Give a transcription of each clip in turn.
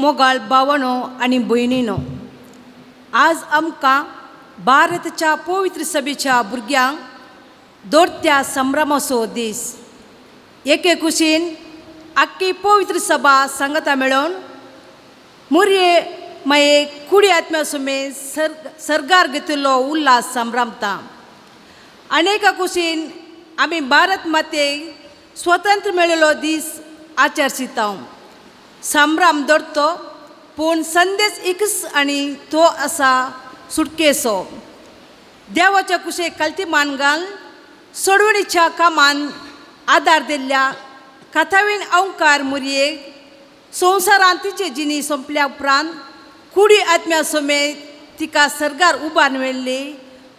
मोगाळ भावनो आनी भयणीनो, आज आमकां भारताच्या पवित्र सभेच्या भुरग्यांक दोरत्या संभ्रमाचो दीस. एके कुशीन आख्खी पवित्र सभा सांगता मेळोवन मुरये माये कुडी आत्म्या सुमे सर सरगार घेतिल्लो उल्हास संभ्रमता. आनी एका कुशीन आमी भारत मातेक स्वतंत्र मेळिल्लो दीस आचरशिता. संभ्रम दरतो पूण संदेश एकच आनी तो आसा सुटकेचो. देवाच्या कुशेक कल्ती मान घाल सोडवणीच्या कामान आदार दिल्ल्या कथावीन अंकार मुरयेक संवसारांत तिचे जिणी सोंपल्या उपरांत कुडी आत्म्या समेत तिका सरगार उबार मेळ्ळी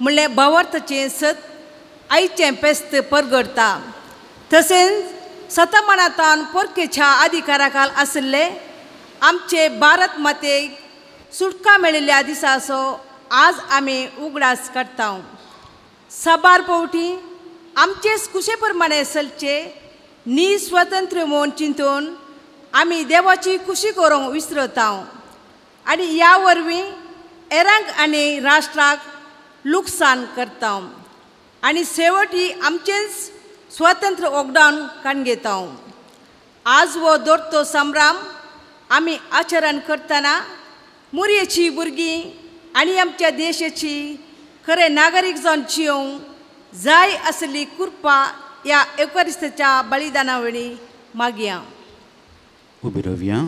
म्हणल्यार भावार्थाचें सत आयचें पेस्त परगडता. तशेंच सतमानातान परकेच्या अधिकाराखाल आशिल्ले आमचे भारत मातेक सुटका मेळिल्ल्या दिसाचो आज आमी उगडास काडटा. साबार पावटी आमचेच कुशे प्रमाणे चलचे नी स्वतंत्र म्हूण चिंतून आमी देवाची खुशी करूंक विसरता आनी ह्या वरवीं एरांक आनी राष्ट्राक लुकसाण करता आनी शेवटी आमचेंच स्वतंत्र योगदान काडून घेता. आज हो दोरतो संभ्रम आमी आचरण करतना मुरयेची भुरगीं आनी आमच्या देशाची खरें नागरीक जावन जियोंक जाय आसली कृपा ह्या एवकारिस्ताच्या बलिदाना वेळी मागया. उबी रावया.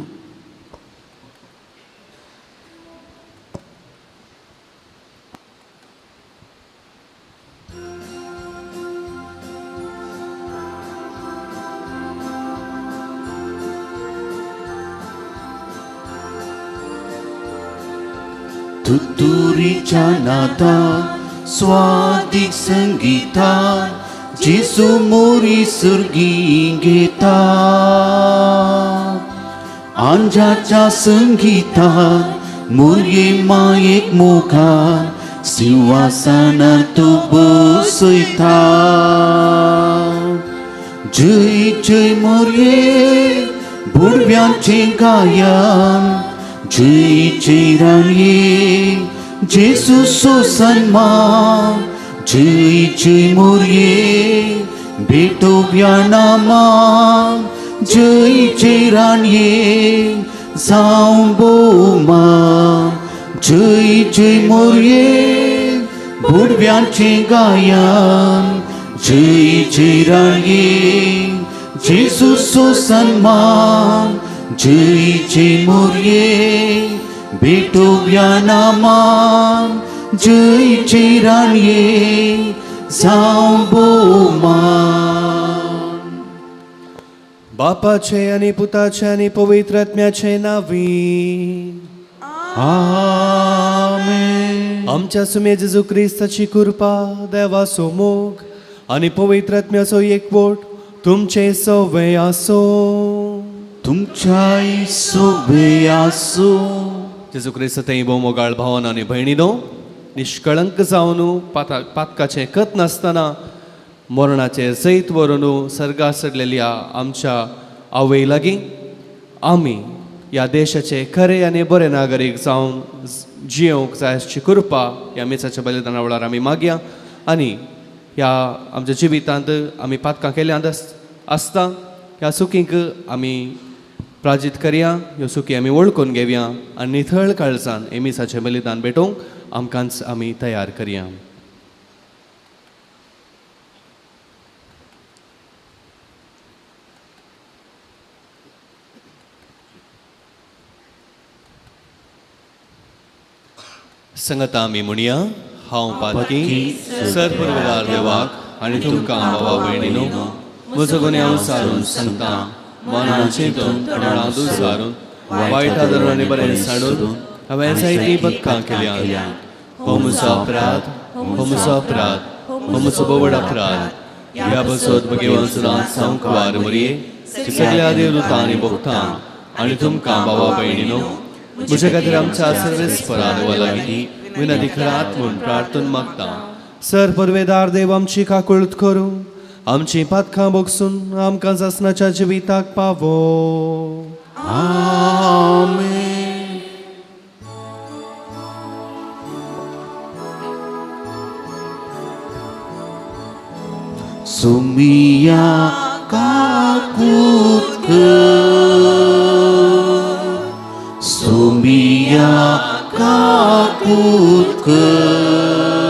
तुतुरीच्या नादा स्वादीक संगीता जेसू मोरी सुर्गी घेता. आंजाच्या संगीता मोरये मायेक मुखार सिंहासनार तूं बसयता. जय जय मोरये भुरग्यांचें गायन, जय जय राणये जेसू सन्मान, जय जय मोरये भेटोव्या नामा, जय जय राणये जावं भोवमान, जय जय मोरये भुरग्यांचें गायन, जय जय राणये जेसू सन्मान, जय जय मोरये भेटोव्या नामा, जय जय राणये जावं भोवमान. बापाचे आनी पुताचे आनी पवित्र आत्म्याचे नांवी आमेन. आमच्या सुमे जेजू क्रिस्ताची कृपा, देवाचो मोग आनी पवित्र आत्म्याचो एकवट तुमचे सवे आसूं. तुमच्याय सोबे आसूं. जेजू क्रिस्त थंय भोव मोगाळ भावन आनी भयणीनो, निष्कळंक जावन पातकाचें कत नासतना मरणाचें जैत व्हरून सर्गार चडलेल्या आमच्या आवय लागीं आमी ह्या देशाचे खरे आनी बरे नागरीक जावन जियोंक जाय अशी कृपा ह्या मिसाच्या बलिदाना वेळार आमी मागया. आनी ह्या आमच्या जिवितांत आमी पातकां केल्यांत आसता ह्या चुकींक आमी प्राजीत करया, ह्यो चुकी आमी वळखून घेवया आनी निथळ काळजान हे मिसाचें बलिदान भेटोवंक आमकांच आमी तयार करया. संगता आमी म्हणया, हांव पातकी सर पुर्वेदार देवाक आनी तुमकां भावा भयणीनो म्हजो गुन्यांव सारून सांगता, मनान चिंतून तोंडान सारून वायट आदरून आनी बरें सांडून हांवें जायतीं पदकां केल्यांत. हो म्हजो अपराध, हो म्हजो अपराध, हो म्हजो बोवड अपराध. ह्या बसत भगेवन सदांच संकवार मरये सगळ्या देवदूतां आनी भोगतां आनी तुमकां भावा भयणीनो म्हज्या खातीर आमच्या सर्वेस्परा देवा लागीं विनंती करात म्हूण प्रार्थना मागता. सर परवेदार देव आमची काकूळत करूं, आमची पातकां भोगसून आमकां सासणाच्या जिविताक पावो. आमेन. सोमिया काकूत कर, सोमिया काकूत कर,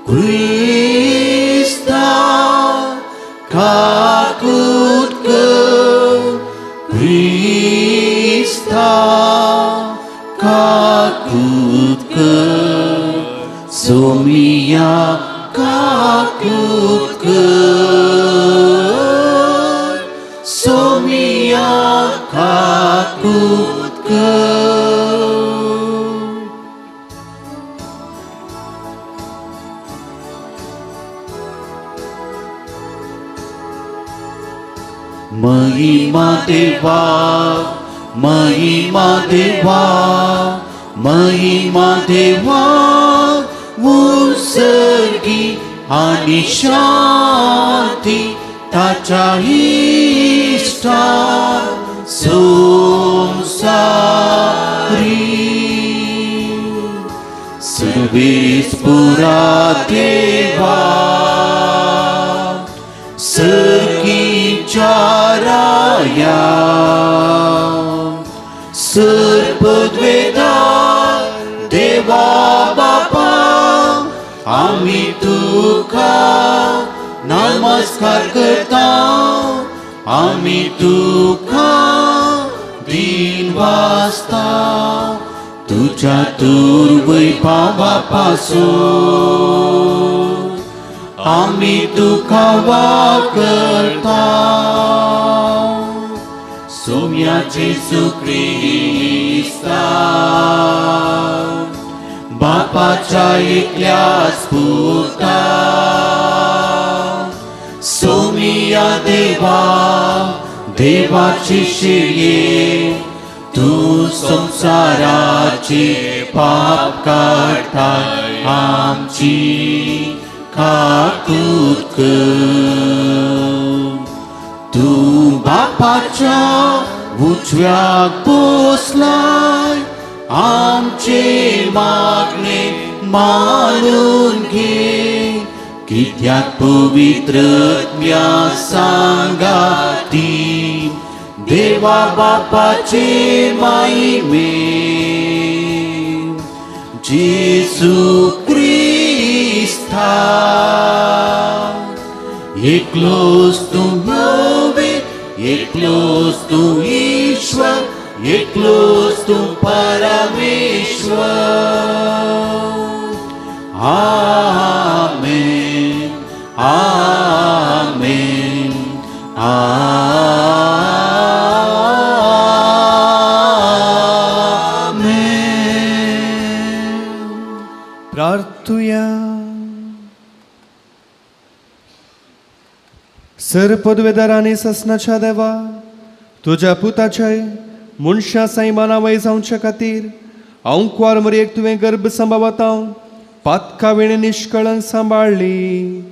क्रिस्ता काकूत कर, क्रिस्ता काकूत कर, सोमिया काकूत कर, सोमिया काकूत कर। महिमा देवा, महिमा देवा, महिमा देवा, उत्सर्गी आणि शांती ताच्या इष्टा संसारी। सर्वेस पुरा देवा, सर्गीच्या राया, सर्पद्वेदा देवा बापा, आमी तुका नमस्कार करता, आमी तुका दिन वाजता, तुझ्या तुर्वय पावा पासून आमी तुका वाकरता। सोम्या जेजू क्रिस्ता, बापाच्या एकल्याच पुता, सोमिया देवा, देवाची शिरये, तूं संवसाराचे पाप काडटाय, आमची काकूत कर। तूं बापाच्या उजव्याक बसलाय, आमचे मागणे मानून घे, कित्याक पवित्र आत्म्या सांगाती देवा बापाचे माहिमे जेजू क्रिस्ता, एकलोच तूं नवे, एकलोच तूं ईश्वर, एकलोच तूं परमेश्वर। आमेन, आमेन, आमेन। प्रार्थुया। सर पदवेदारांनी ससनाच्या देवा, तुज्या पुताच्या मनशां सैमाना वय जावच्या खातीर अंकवार मरयेक तुवें गर्भ सांबाळता पातका वेणे निष्कळंक सांबाळ्ळी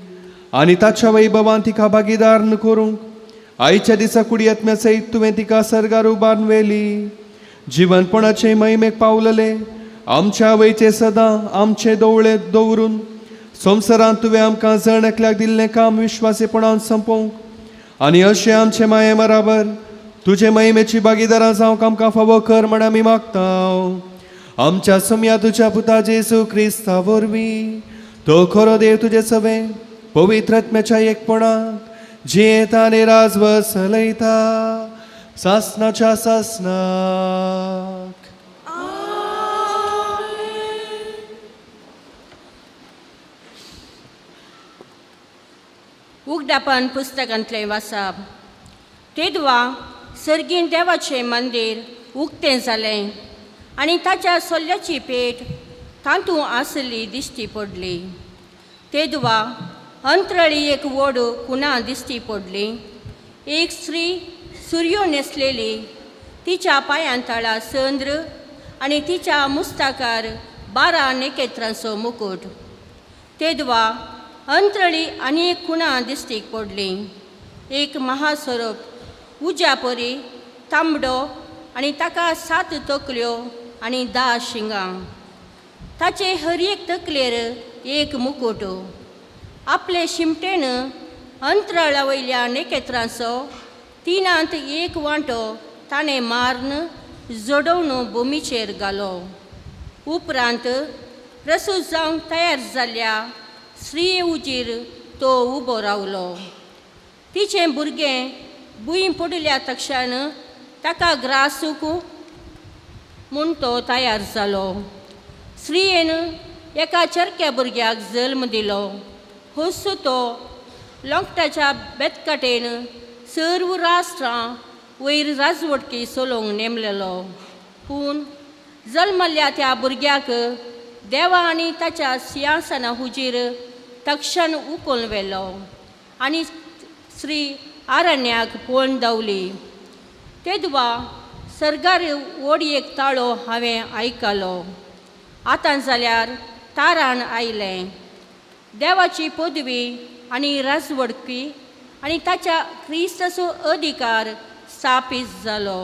आनी ताच्या वैभवान तिका भागीदार करूंक आयच्या दिसा कुडी आत्म्या सयत तुवें तिका सर्गार उबारून व्हेली। जिवनपणाचे महिमेक पावलले आमच्या वयचे सदां आमचे दोवळे दवरून संवसारांत तुवें आमकां जण एकल्याक दिल्लें काम विश्वासीपणान संपोवंक आनी अशें आमचे माये बराबर तुजे महिमेची भागीदारां जावंक आमकां फावो कर म्हण आमी मागता। आमच्या सोम्या तुज्या पुता जेजू क्रिस्ता वरवीं तो खरो देव तुजे सवे पवित्र आत्म्याच्या एकपणांत जियेता आनी राजवस चलयता सासनाच्या सासनाक। उगडापन पुस्तकांतलें वाचप। तेदवा सर्गीन देवाचें मंदीर उक्तें जालें आनी ताच्या सोल्ल्याची पेट तातूंत आसली दिश्टी पडली। तेदवा अंतरळी एक व्हड कुणा दिश्टी पडली। एक स्त्री सुर्यो न्हेसलेली, तिच्या पांयां तळा चंद्र आनी तिच्या मुस्ताकार 12 नखेत्रांचो मुकूट। तेदवा अंतरळी आनी एक कुणा दिश्टीक पडली। एक महासरोप उज्या परी तांबडो आनी ताका 7 तकल्यो आनी 10 शिंगां। ताचे हर एक तकलेर एक मुकूट। आपले शिमटेन अंतराळा वयल्या नेकेत्रांचो तिनांत एक वांटो ताणें मारून जडोवन भुमीचेर घालो. उपरांत प्रसूत जावंक तयार जाल्ल्या स्त्रीये उजीर तो उबो रावलो. तिचें भुरगें भूंय पडिल्ल्या तक्षान ताका ग्रासूंक म्हूण तो तयार जालो. स्त्रियेन एका चरक्या भुरग्याक जल्म दिलो. हस तो लोंकटाच्या बेतकाटेन सर्व राष्ट्रां वयर राजवटकी चलोवंक नेमलेलो. पूण जल्मल्ल्या त्या भुरग्याक देवा आनी ताच्या सिंहासना हुजीर तक्षण उखलून व्हेलो आनी श्री आरण्याक पळोवन धांवली. तेदवा सर्गार व्हड एक ताळो हांवें आयकलो. आतां जाल्यार तारान आयलें. देवाची पदवी आनी राजवडकी आनी ताच्या क्रिस्ताचो अधिकार स्थापीत जालो.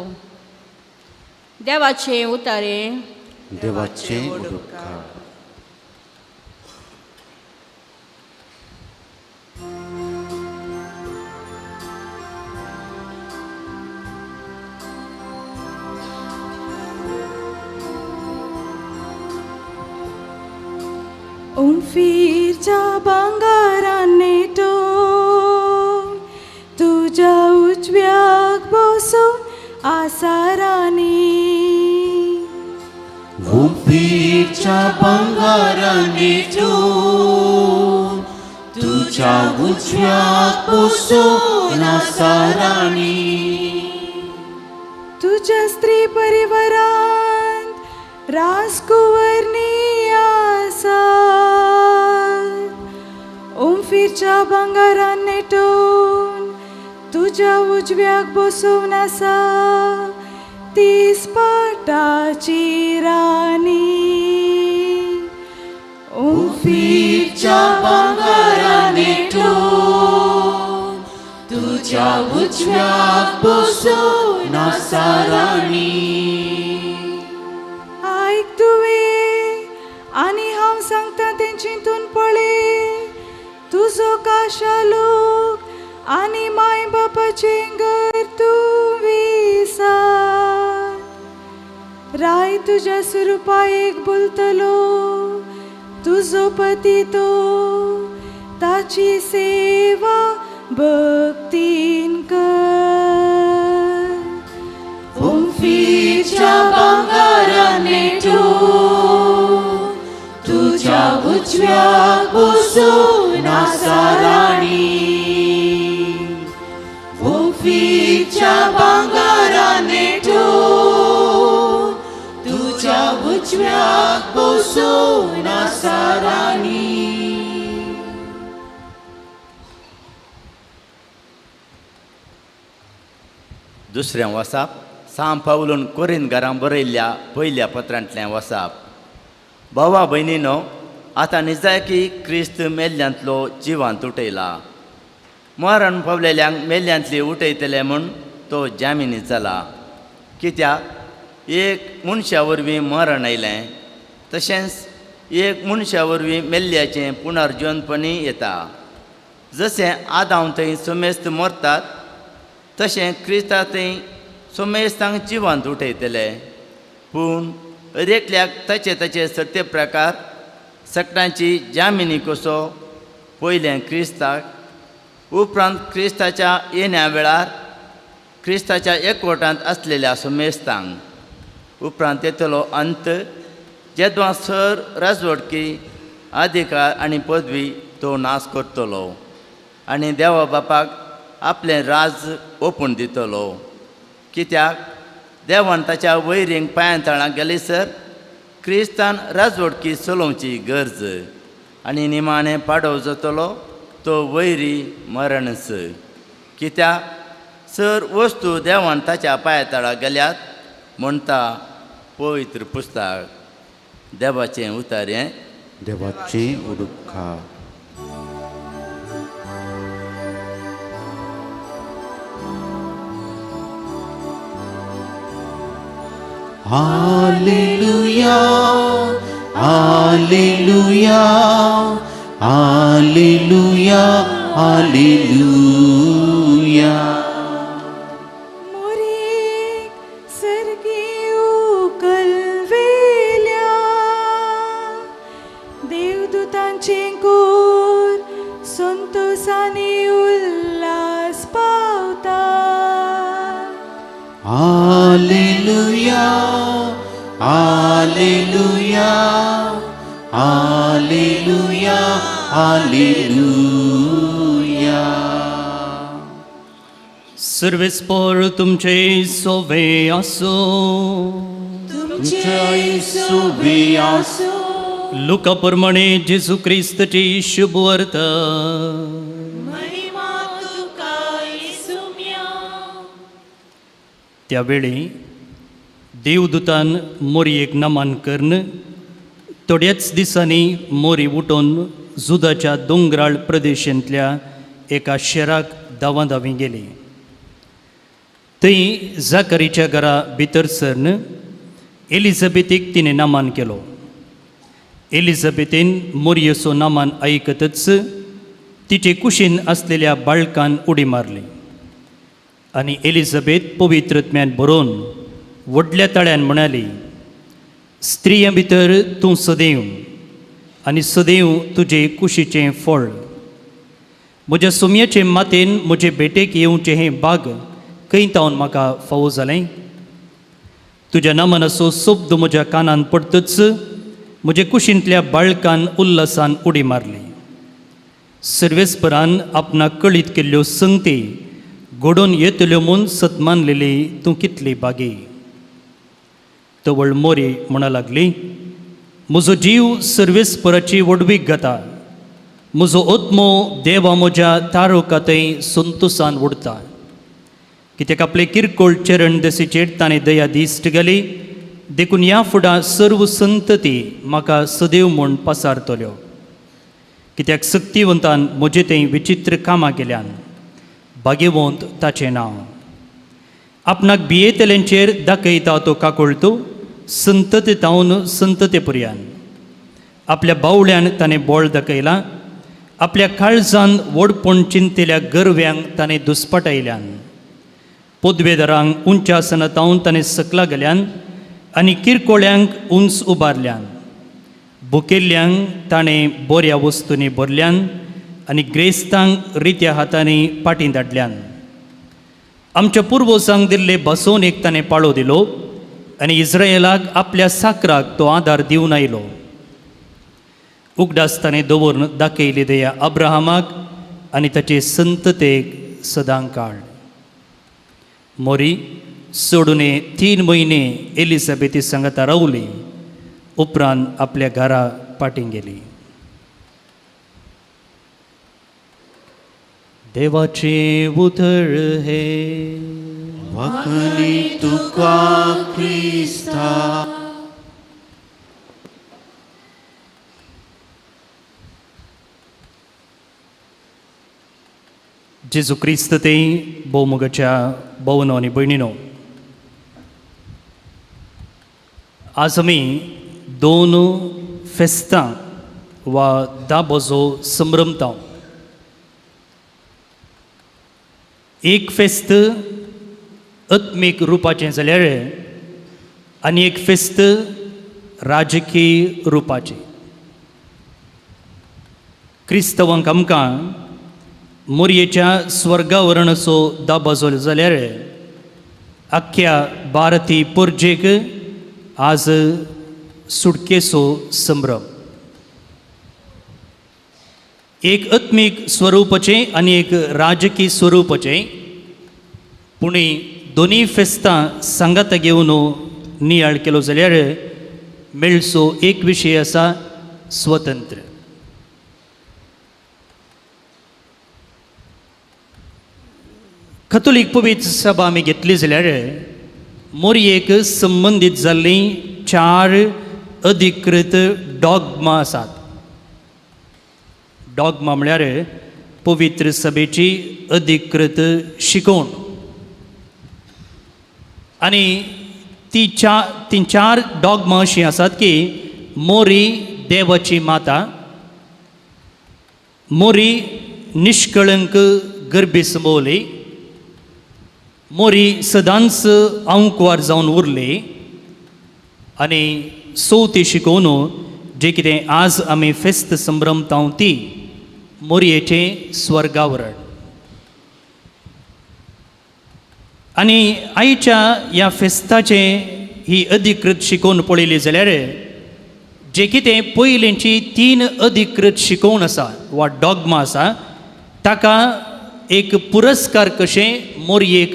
देवाचें उतारें. देवाचें उपकार. उंफीरच्या भांगरान नेटोवन तुज्या उजव्याक बसून आसारांनी. उंफीरच्या भांगरान नेटोवन तुज्या उजव्याक बसून आसारांनी. तुज्या स्त्री परिवारांत राजकुंवरनी आसा. उंफीरच्या भांगरान नेटोवन तुज्या उजव्याक बसोवन आसा ती स्पार्टाची राणी. उंफीरच्या भांगरान नेटोवन तुज्या उजव्याक बसोवन आसा राणी. आयक तुवें आनी हांव सांगता तें चिंतून पळय. तुजो काशा लोक आनी माय बापाचें घर तूं विसार. राय तुज्या सुरुपायेक बोलतलो तुजो पती तो ताची सेवा भक्तीन कर. उंफीरच्या भांगरान नेटोवन तुज्या उजव्याक बसून आसा राणी. उंफीरच्या भांगरान नेटोवन तुज्या उजव्याक बसून आसा राणी. दुसरें वसाप सांव पावलून कोरिंदकारांक बरयल्ल्या पयल्या पत्रांतलें वसाप. भावा भयणीनो, आतां निजायकी क्रिस्त मेल्ल्यांतलो जिवांत उठयला. मरण पावलेल्यांक मेल्ल्यांतली उठयतले म्हूण तो जामिनी जाला. कित्याक एक मनशा वरवीं मरण आयलें, तशेंच एक मनशा वरवीं मेल्ल्याचें पुनर्जिवनपणी येता. जशें आदांव थंय समेस्त मरतात तशें क्रिस्ता थंय समेस्तांक जिवांत उठयतले. पूण एकल्याक ताचे ताचे सत्य प्रकार सगळ्यांची जामिनी कसो पयलें क्रिस्ताक, उपरांत क्रिस्ताच्या येण्या वेळार क्रिस्ताच्या एकवटांत आसलेल्या समेस्तांक. उपरांत येतलो अंत जेदवा सर राजवटकी अधिकार आनी पदवी तो नाश करतलो आनी देवा बापाक आपलें राज ओपून दितलो. कित्याक देवान ताच्या वैरींक पांयां तळां गेली सर क्रिस्तान राजवटकी चलोवची गरज आनी निमाणें पाडव जातलो तो वैरी मरणच. कित्याक सर वस्तू देवान ताच्या पांया तळां गेल्यात म्हणटा पवित्र पुस्तक. देवाचें उतारें. देवाचें उपकार. Hallelujah, hallelujah, Hallelujah, hallelujah. मोरीक सर्गी उकलवेल्या देवदूतांचे कोर संतोषाने उल्हास पावता. Hallelujah, hallelujah, hallelujah, hallelujah. सर्वेस्पोर तुमचे सोवे आसो. तुमचे सोवे आसो. लुका प्रमाणे जेजू क्रिस्तची शुभवार्ता. महिमा तुका येसुम्या. त्यावेळी देवदूतान मोरयेक नमन करून थोड्याच दिसांनी मोरी उठून जुदाच्या दोंगराळ प्रदेशांतल्या एका शेराक धांवाधावी गेली. थंय जाकरीच्या घरा भितर सरन एलिझाबेथीक तिणें नमन केलो. एलिझाबेथीन मोरयेचो नमन आयकतच तिचे कुशीन आसलेल्या बाळकान उडी मारली आनी एलिझाबेथ पवित्रत्म्यान बरोवन व्हडल्या ताळ्यान म्हणाली, स्त्रियां भितर तूं सदैव आनी सदैव तुजे कुशीचें फळ. म्हज्या सोम्याचे मातेन म्हजे भेटेक येवचें हें बाग खंय तावन म्हाका फावो जालें? तुज्या नामानाचो शब्द म्हज्या कानान पडतच म्हजे कुशींतल्या बाळकान उल्हासान उडी मारली. सर्वेस्परान आपणाक कळीत केल्ल्यो संगती घडोवन येतल्यो म्हूण सतमानलेली तूं कितली बागी. तवळ मोरी म्हणा लागली, म्हजो जीव सर्वेस्पराची व्हडवीक गाता, म्हजो आत्मो देवा म्हज्या तारुकांतय संतोसान उडता. कित्याक आपले किरकोळ चरण दसीचेर ताणें दया दिश्ट घाली, देखून ह्या फुडां सर्व संतती म्हाका सदैव म्हूण पसारतल्यो. कित्याक सक्तिवंतान म्हजे थंय विचित्र कामां केल्यान, भाग्यवंत ताचें नांव. आपणाक भियेतल्यांचेर दाखयता तो काकुळटो संतते तावन संतते पर्यान. आपल्या बावळ्यान ताणें बोळ दाखयलां, आपल्या काळजान व्हडपण चिंतलेल्या गरव्यांक ताणें दुस्पटायल्यान. पदवेदारांक उंच आसना तावन ताणें सकला गेल्यान आनी किरकोळ्यांक उंच उबारल्यान. भुकेल्ल्यांक ताणें बऱ्या वस्तूंनी भरल्यान आनी ग्रेस्तांक रित्या हातांनी पाटीं धाडल्यान. आमच्या पुर्वजांक दिल्ले बसोवन एक ताणें पाळो दिलो आनी इस्रायलाक आपल्या साकराक तो आदार दिवन आयलो. उगडास ताणें दवरून दाखयली दया अब्राहमाक आनी ताचे संततेक सदां काळ. मोरी सोडून 3 म्हयने एलिझाबेथी सांगाता रावली, उपरांत आपल्या घरा पाटीं गेली. देवाचें उतर हे वखणी तुका क्रिस्ता. जेजू क्रिस्त ते भोवमोगाच्या भोवनो आनी भयणीनो, आज आमी 2 फेस्तां वा दाबोजो संभ्रमता. एक फेस्त आत्मीक रुपाचें जाल्यार आनी एक फेस्त राजकीय रुपाचें. क्रिस्तवांक आमकां मोरयेच्या स्वर्गावरणाचो दाबाजो जाल्यार आख्ख्या भारतीय परजेक आज सुटकेचो संभ्रम. एक आत्मीक स्वरुपाचें आनी एक राजकीय स्वरुपाचें, पूण दोनूय फेस्तां सांगाता घेवन नियाळ केलो जाल्यार मेळचो एक विशय आसा, स्वतंत्र. कथोलीक पवित्र सभा आमी घेतली जाल्यार मोरयेक संबंदीत जाल्लीं 4 अधिकृत डॉगमा आसात. डॉगमा म्हळ्यार पवित्र सभेची अधिकृत शिकवण. आनी ती 4 डॉगमा अशीं आसात की मोरी देवाची माता, मोरी निश्कळंक गर्भी संभवली, मोरी सदांच आंकवार जावन उरली आनी चवथी शिकोवन जें कितें आज आमी फेस्त संभ्रमता ती मोरयेचें स्वर्गावरण. आनी आयच्या ह्या फेस्ताचें ही अधिकृत शिकोवन पळयली जाल्यार जें कितें पयलींची तीन अधिकृत शिकोवण आसा वा डॉगमा आसा ताका एक पुरस्कार कशें मोरयेक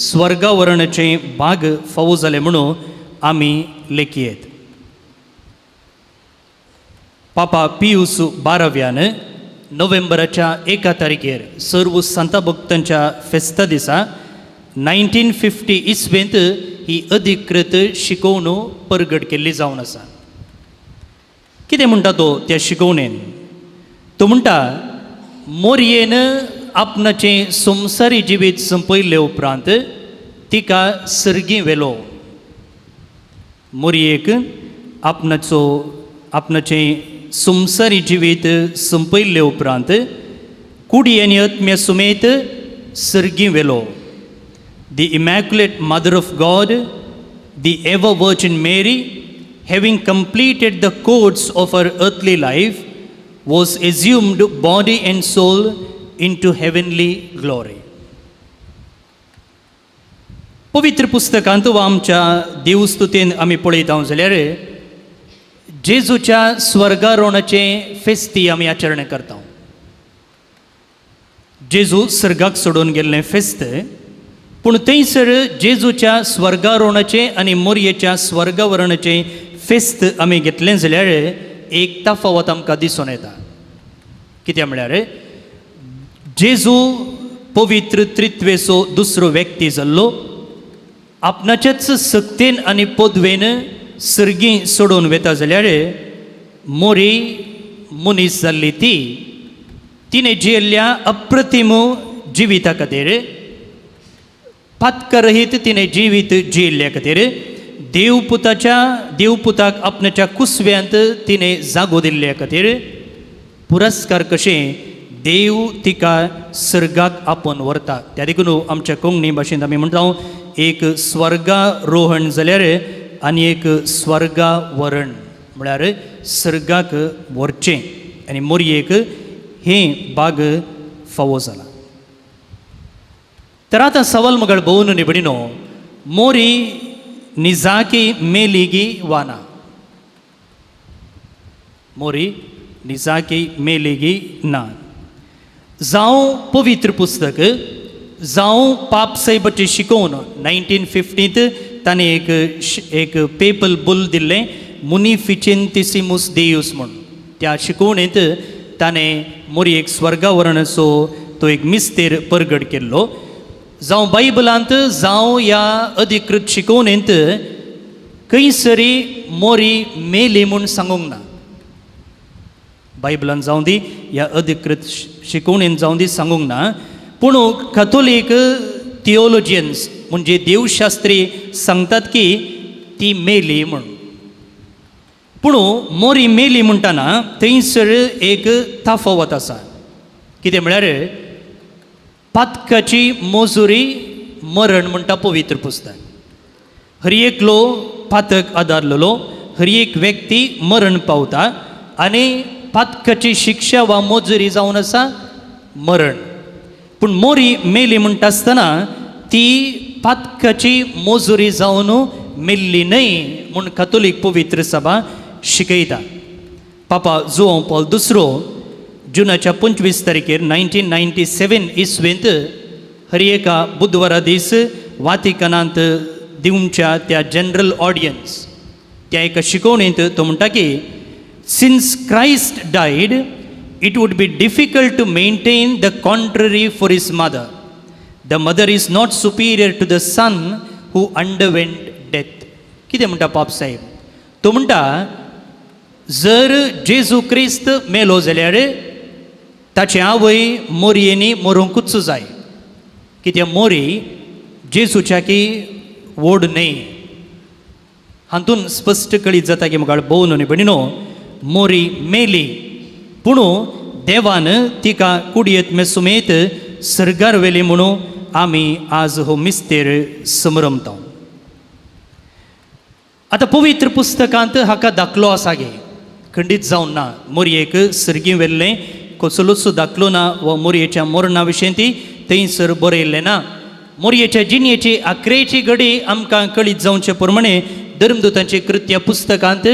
स्वर्गावरणाचें भाग फावो जालें म्हणून आमी लेखयेत. पापा पियूस बाराव्यान नोव्हेंबराच्या 1 तारखेर सर्व संता भक्तांच्या फेस्ता दिसा 1950 इस्वेंत ही अधिकृत शिकोवण परगट केल्ली जावन आसा. कितें म्हणटा तो त्या शिकोवणेन? तो म्हणटा मोरयेन आपणाचें संवसारी जिवीत संपयल्ले उपरांत तिका सर्गी व्हेलो. मोरयेक आपणाचो आपणाचें संवसारी जिवीत संपयल्ले उपरांत कुडी आनी आत्म्या समेत सर्गी व्हेलो. The Immaculate Mother of God, the ever Virgin Mary, having completed the course of her earthly life, was assumed body and soul into heavenly glory. पवित्र पुस्तकांत वा आमच्या देवस्तुतेन आमी पळयता जाल्यार जेजूच्या स्वर्गारोहणाचें फेस्ती आमी आचरण करता. जेजू सर्गाक सोडून गेल्लें फेस्त, पूण थंयसर जेजूच्या स्वर्गारोहणाचें आनी मोरयेच्या स्वर्गावरणाचें फेस्त आमी घेतलें जाल्यार एक तफावत आमकां दिसून येता. कित्याक म्हळ्यार जेजू पवित्र त्रित्वेचो दुसरो व्यक्ती जाल्लो, आपणाचेच सक्तेन आनी पदवेन सर्गी सोडून वता जाल्यार मोरी मनीस जाल्ली ती तिणें जियेल्ल्या अप्रतिम जिविता खातीर, पातकरहीत तिणें जिवीत जियेल्ल्या खातीर देवपुताच्या देवपुताक आपणाच्या कुसव्यांत तिणें जागो दिल्ल्या खातीर पुरस्कार कशें देव तिका सर्गाक आपोवन व्हरता. त्या देखून आमच्या कोंकणी भाशेंत आमी म्हणटा एक स्वर्गारोहण जाल्यार आनी एक स्वर्गावरण म्हळ्यार सर्गाक व्हरचें आनी मोरयेक हें बाग फावो जाला. तर आतां सवाल मगळ भोवन निबडिनो, मोरी निजाकी मेलिगी वा ना? मोरी निजाकी मेलिगी ना. जावं पवित्र पुस्तक जावं पाप साहेबाची शिकोवन 1950 ताणें एक एक पेपल बुल दिल्लें मुनिफिचेंतिसिमूस देयूस म्हूण. त्या शिकोवणेंत ताणें मोरयेक स्वर्गावरणाचो तो एक मिस्तेर परगट केल्लो. जावं बायबलांत जावं ह्या अधिकृत शिकोवणेंत खंयसरी मोरी मेली म्हूण सांगूंक ना. बायबलान जावं दी ह्या अधिकृत शिकोवणेंत जावं दी सांगूंक ना, पूण कथोलीक थियोलॉजियन्स म्हणजे देवशास्त्री सांगतात की ती मेली म्हूण. पूण मोरी मेली म्हणटना थंयसर एक तफावत आसा. कितें म्हळ्यार पातकाची मजुरी मरण म्हणटा पवित्र पुस्तक. हर एकलो पातक आदारलेलो हर एक व्यक्ती मरण पावता आनी पातकाची शिक्षा वा मजुरी जावन आसा मरण. पूण मोरी मेली म्हणटा आसतना ती पातकाची मजुरी जावन मेल्ली न्हय म्हूण कथोलीक पवित्र सभा शिकयता. पापा जुआंव पॉल दुसरो जुनाच्या 25 तारखेर 1997 इस्वेंत हर एका बुधवारा दीस वातिकनांत दिवच्या त्या जनरल ऑडियन्स त्या एका शिकोवणेंत तो म्हणटा की since Christ died it would be difficult to maintain the contrary for his mother. The mother is not superior to the son who underwent death. कितें म्हणटा पाप साहेब? तो म्हणटा जर जेजू क्रिस्त मेलो जाल्यार ताची आवय मोरयेनी मरूंकूच जाय, कित्याक मोरी जेजूच्या की व्हड न्हय. हातून स्पश्ट कळीत जाता की म्हाका भोव न्हय भयणीनो, मोरी मेली पूण देवान तिका कुडयेत सुमेत सर्गार व्हेली म्हणून आमी आज हो मिस्तेर समरमता. आतां पवित्र पुस्तकांत हाका दाखलो आसा गे, खंडीत जावन ना. मोरयेक सर्गी व्हेल्लें कसलोच दाखलो ना वा मोरयेच्या मरणा विशीं ती थंयसर बरयल्लें ना. मोरयेच्या जिणेची आखरेची घडी आमकां कळीत जावचे प्रमाणे धर्मदूतांची कृत्य पुस्तकांत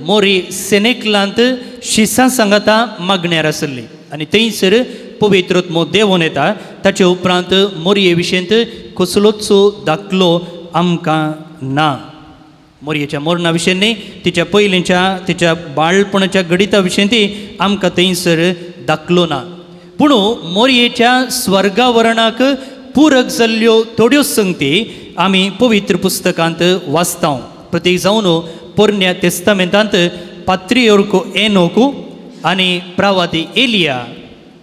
मोरी सेनेकलांत शिसां सांगाता मागण्यार आसली आनी थंयसर पवित्रत्मो देवोन येता. ताचे उपरांत मोरये विशेंत कसलोच दाखलो आमकां ना. मोरयेच्या मरणा विशीं न्ही, तिच्या पयलींच्या तिच्या बाळपणाच्या घडिता विशीं ती आमकां थंयसर दाखलो ना. पूण मोरयेच्या स्वर्गावरणाक पूरक जाल्ल्यो थोड्यो संगती आमी पवित्र पुस्तकांत वाचता. प्रतीक जावन पोरण्या तेस्तामेंतांत पात्रियोर्को एनोकू आनी प्रावादी एलिया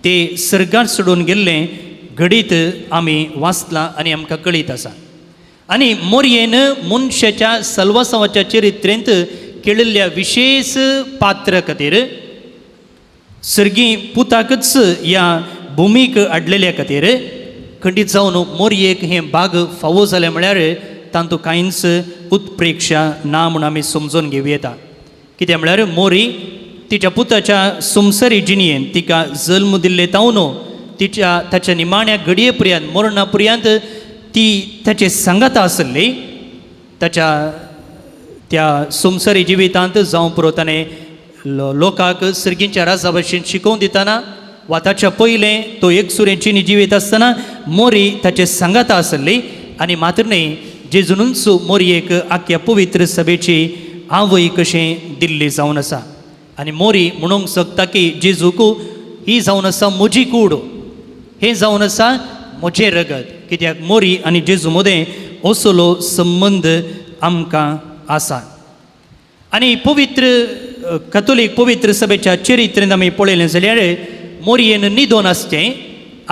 ते सर्गार सोडून गेल्लें घडीत आमी वाचलां आनी आमकां कळीत आसा. आनी मोरयेन मनशाच्या सल्वासांवाच्या चरित्रेंत केळिल्ल्या विशेश पात्र खातीर सर्गी पुताकच ह्या भुमीक हाडलेल्या खातीर खंडीत जावन मोरयेक हें बाग फावो जालें म्हळ्यार तांतूं कांयच उत्प्रेक्षा ना म्हूण आमी समजून घेवं येता. कित्याक म्हळ्यार मोरी तिच्या पुताच्या संवसारी जिणयेन तिका जल्म दिल्ले तावन तिच्या ताच्या निमाण्या घडये पर्यंत मरणा पर्यंत ती ताचे सांगाता आसली. ताच्या त्या संवसारी जिवितांत जावं पुरो ताणें लोकांक सर्गींच्या राजा भशेन शिकोवन दितना वा ताच्या पयलें तो एकसुरें जिणी जिवीत आसतना मोरी ताचे सांगाता आसली. आनी मात्र न्ही, जेजूनच मोरयेक आख्या पवित्र सभेची आवय कशें दिल्ली जावन आसा. आनी मोरी म्हणूंक शकता की जेजूक ही जावन आसा म्हजी कूड, हें जावन आसा म्हजें रगत. कित्याक मोरी आनी जेजू मदें असलो संबंद आमकां आसा. आनी पवित्र कथोलीक पवित्र सभेच्या चरित्रेंत आमी पळयलें जाल्यार मोरयेन न्हिदोन आसचें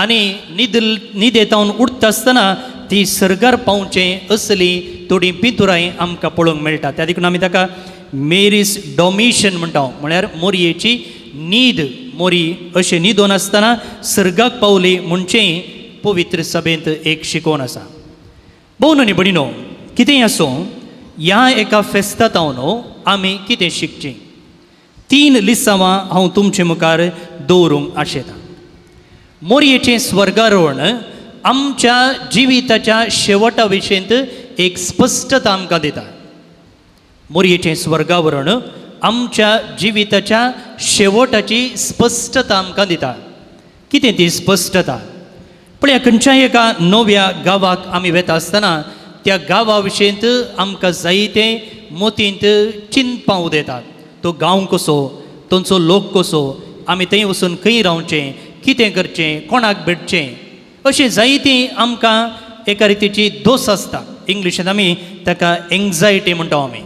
आनी न्हिदेतावन उठता आसतना ती सर्गार पावचें असली थोडीं पिंतुरांय आमकां पळोवंक मेळटा. त्या देखून आमी ताका मेरीस डॉमिशन म्हणटा, म्हळ्यार मोरयेची न्हीद. मोरी अशें न्हिदोन आसतना सर्गाक पावली म्हणचें पवित्र सभेंत एक शिकोवन आसा. भोव न्ही भयणीनो, कितेंय आसूं, ह्या एका फेस्तांत आमी कितें शिकचें? तीन लिसांवां हांव तुमचे मुखार दवरूंक आशेतां. मोरयेचें स्वर्गारोहण आमच्या जिविताच्या शेवटा विशेंत एक स्पश्टता आमकां दिता. मोरयेचें स्वर्गावरण आमच्या जिविताच्या शेवटाची स्पश्टता आमकां दिता. कितें ती स्पश्टता? पळया, खंयच्याय एका नव्या गांवाक आमी वेता आसतना त्या गांवा विशेंत आमकां जायते मोतींत चिंतपां उदेतात. तो गांव कसो, थंयचो लोक कसो, आमी थंय वचून खंय रावचें, कितें करचें, कोणाक भेटचें, अशें जायती आमकां एका रितीची दोस आसता. इंग्लिशींत आमी ताका एंग्जायटी म्हणटा आमी.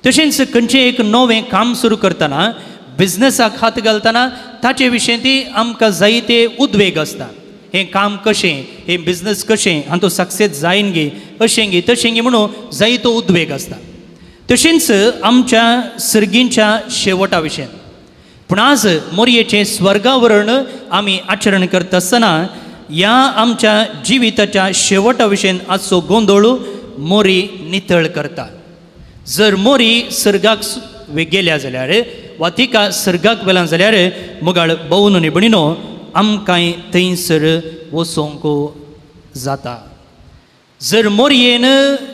तशेंच खंयचें एक नवें काम सुरू करतना, बिजनसाक हात घालतना ताचे विशीं ती आमकां जायते उद्वेग आसता. हें काम कशें, हें बिजनस कशें, हातूंत सक्सेस जायन गे, अशें गे तशें गे म्हणून जायतो उद्वेग आसता. तशेंच आमच्या सर्गींच्या शेवटा विशीं. पूण आज मोरयेचें स्वर्गावरण आमी आचरण करता आसतना ह्या आमच्या जिविताच्या शेवटा विशीं आजचो गोंदळ मोरी नितळ करता. जर मोरी सर्गाक गेल्या जाल्यार वा तिका सर्गाक व्हेलां जाल्यार मुगाळ भोवन न्ही भयणीनो आमकांय थंयसर वचोंक जाता. जर मोरयेन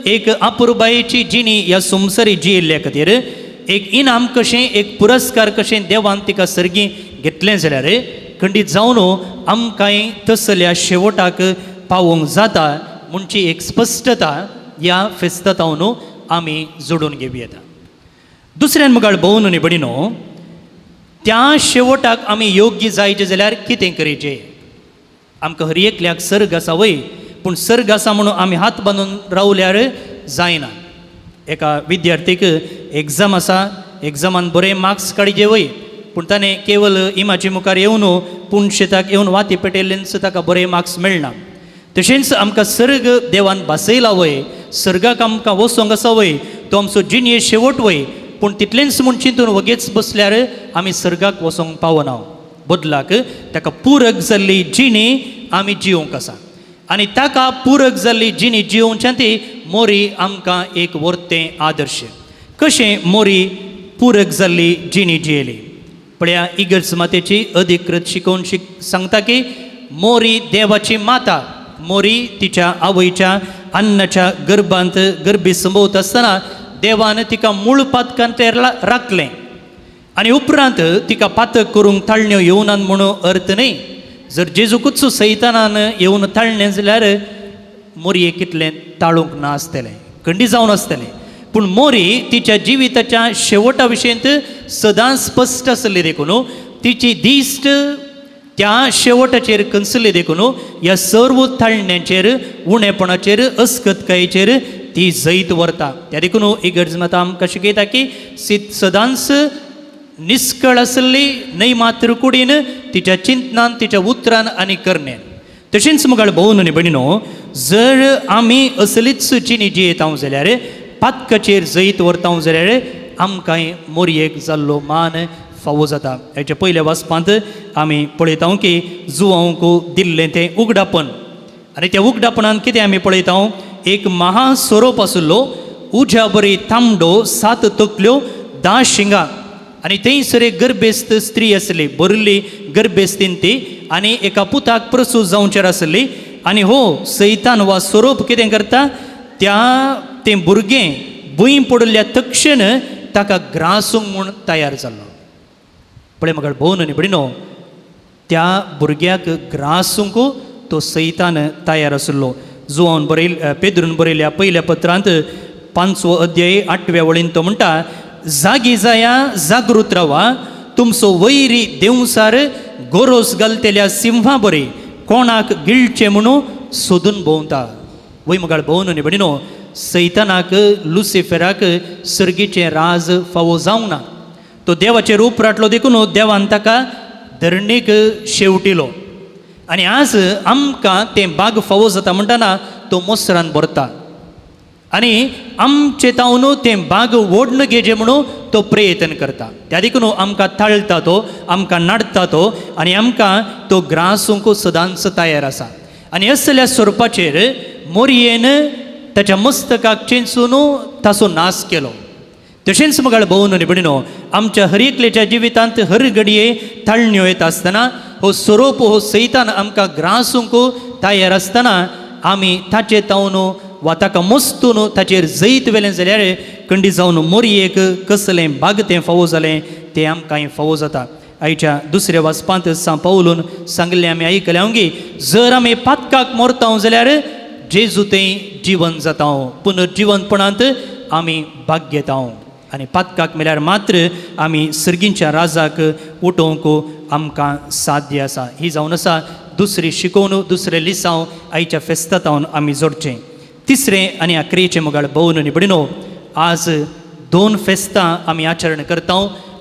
एक अपुरबायेची जिणी ह्या संवसारी जियेल्ल्या खातीर एक इनाम कशें, एक पुरस्कार कशें देवान तिका सर्गी घेतलें जाल्यार खंडीत जावन आमकांय तसल्या शेवटाक पावोवंक जाता म्हणची एक स्पश्टता ह्या फेस्तांत आमी जोडून घेवं येता. दुसऱ्यान मुखार भोवन न्ही भयणीनो, त्या शेवटाक आमी योग्य जायचें जाल्यार कितें करचें? आमकां हर एकल्याक सर्ग आसा वय, पूण सर्ग आसा म्हणून आमी हात बांदून रावल्यार जायना. एका विद्यार्थीक एग्जाम आसा, एग्जामान बरे मार्क्स काडचे वय, पूण ताणें केवल इमाची मुखार येवन पूण शेताक येवन वाती पेटयल्ल्यान ताका बरे मार्क्स मेळना. तशेंच आमकां सर्ग देवान भासयला वय, सर्गाक आमकां वचोंक आसा वय, तो आमचो जिणये शेवट वय, पूण तितलेंच म्हूण चिंतून वगेच बसल्यार आमी सर्गाक वचोंक पावना. बदलाक ताका पूरक जाल्ली जिणी आमी जिवंक आसा आनी ताका पूरक जाल्ली जिणी जिवच्या ती मोरी आमकां एक वर्तें आदर्श. कशें मोरी पूरक जाल्ली जिणी जियेली पळया इगर्ज मातेची अधिकृत शिकोवन सांगता की मोरी देवाची माता. मोरी तिच्या आवयच्या अन्नाच्या गर्भांत गर्भी संभवत आसतना देवान तिका मूळ पातकांत राखलें आनी उपरांत तिका पातक करूंक ताळण्यो येवनात म्हणून अर्थ न्हय. जर जेजूकूच सैतानान येवन ताळणें जाल्यार मोरयेक कितलें ताळूंक ना आसतलें, खंडी जावन आसतलें. पूण मोरी तिच्या जिविताच्या शेवटा विशयंत सदांच स्पश्ट आसली देखून तिची दिश्ट त्या शेवटाचेर कंसली देखून ह्या सर्व ताळण्यांचेर उणेपणाचेर अस्कतकायेचेर ती जैत व्हरता. त्या देखून इगर्ज माता आमकां शिकयता की सदांच निस्कळ आसली न्हय मात्र कुडीन, तिच्या चिंतनान, तिच्या उतरान आनी करण्यान. तशेंच मुखार भोवन आनी भयणीनो, जर आमी असलीच जिणी जियेता जाल्यार पातकाचेर जैत व्हरता जाल्यार आमकां मोरयेक जाल्लो मान फावो जाता. हेच्या पयल्या वाचपांत आमी पळयता की जुवांक दिल्लें तें उगडापण आनी त्या उगडापणान कितें आमी पळयता, एक महासोरोप आशिल्लो, उज्या बरी तांबडो, 7 तकल्यो, 10 शिंगां आनी थंयसर एक गर्भेस्त स्त्री आसली, भरिल्ली गर्भेस्तीन ती आनी एका पुताक प्रसूत जावचेर आसली. आनी हो सैतान वा सोरोप कितें करता, त्या तें भुरगें भूंय पडिल्ल्या तक्षण ताका ग्रासूंक म्हूण तयार जाल्लो. पळय म्हाका भोवन आनी भयणीनो, त्या भुरग्याक ग्रासूंक तो सैतान तयार आशिल्लो. जुवान बरयल पेद्रून बरयल्या पयल्या पत्रांत 5वो अध्याय 8व्या वळीन तो म्हणटा, जागी जाया, जागृत रावा, तुमचो वैरी देंवसार गोरोस घालतल्या सिंहा बरी कोणाक गिळचें म्हणून सोदून भोंवता. वय मुखार भोवन आनी भयणीनो, सैतानाक लुसिफेराक सर्गीचें राज फावो जावंक ना. तो देवाचेर रूप राटलो देखून देवान ताका धरणीक शेवटिलो आनी आज आमकां तें बाग फावो जाता म्हणटना तो मोसरान भरता आनी आमचे तावन तें बाग ओडन घेजे म्हणून तो प्रयत्न करता. त्या देखून आमकां ताळटा तो, आमकां नाडटा तो आनी आमकां तो ग्रासूंक सदांच तयार आसा. आनी असल्या स्वरुपाचेर मोरयेन ताच्या मस्तकाक चेंचून ताचो नाश केलो. तशेंच मुखार भोवन आनी भयणीनो, आमच्या हर एकल्याच्या जिवितांत हर घडये ताळण्यो येता आसतना हो सोरोप हो सैतान आमकां ग्रासूंक तयार आसतना आमी ताचे तावन वा ताका मस्तून ताचेर जैत व्हेलें जाल्यार कंडी जावन मोरयेक कसलें बाग तें फावो जालें तें आमकां फावो जाता. आयच्या दुसऱ्या वाचपांत सां पावलून सांगलें आमी आयकलें की जर आमी पातकाक मरता जाल्यार जेजू तें जिवन जाता, पुनर्जिवनपणांत आमी भाग घेता आनी पातकाक मेल्यार मात्र आमी सर्गींच्या राजाक उठोवंक आमकां साध्य आसा. ही जावन आसा दुसरी शिकोवन, दुसरें लिसांव आयच्या फेस्तांत आमी जोडचें. तिसरें आनी आखरेचें मुखार भोवन आनी भयणीनो, आज 2 फेस्तां आमी आचरण करता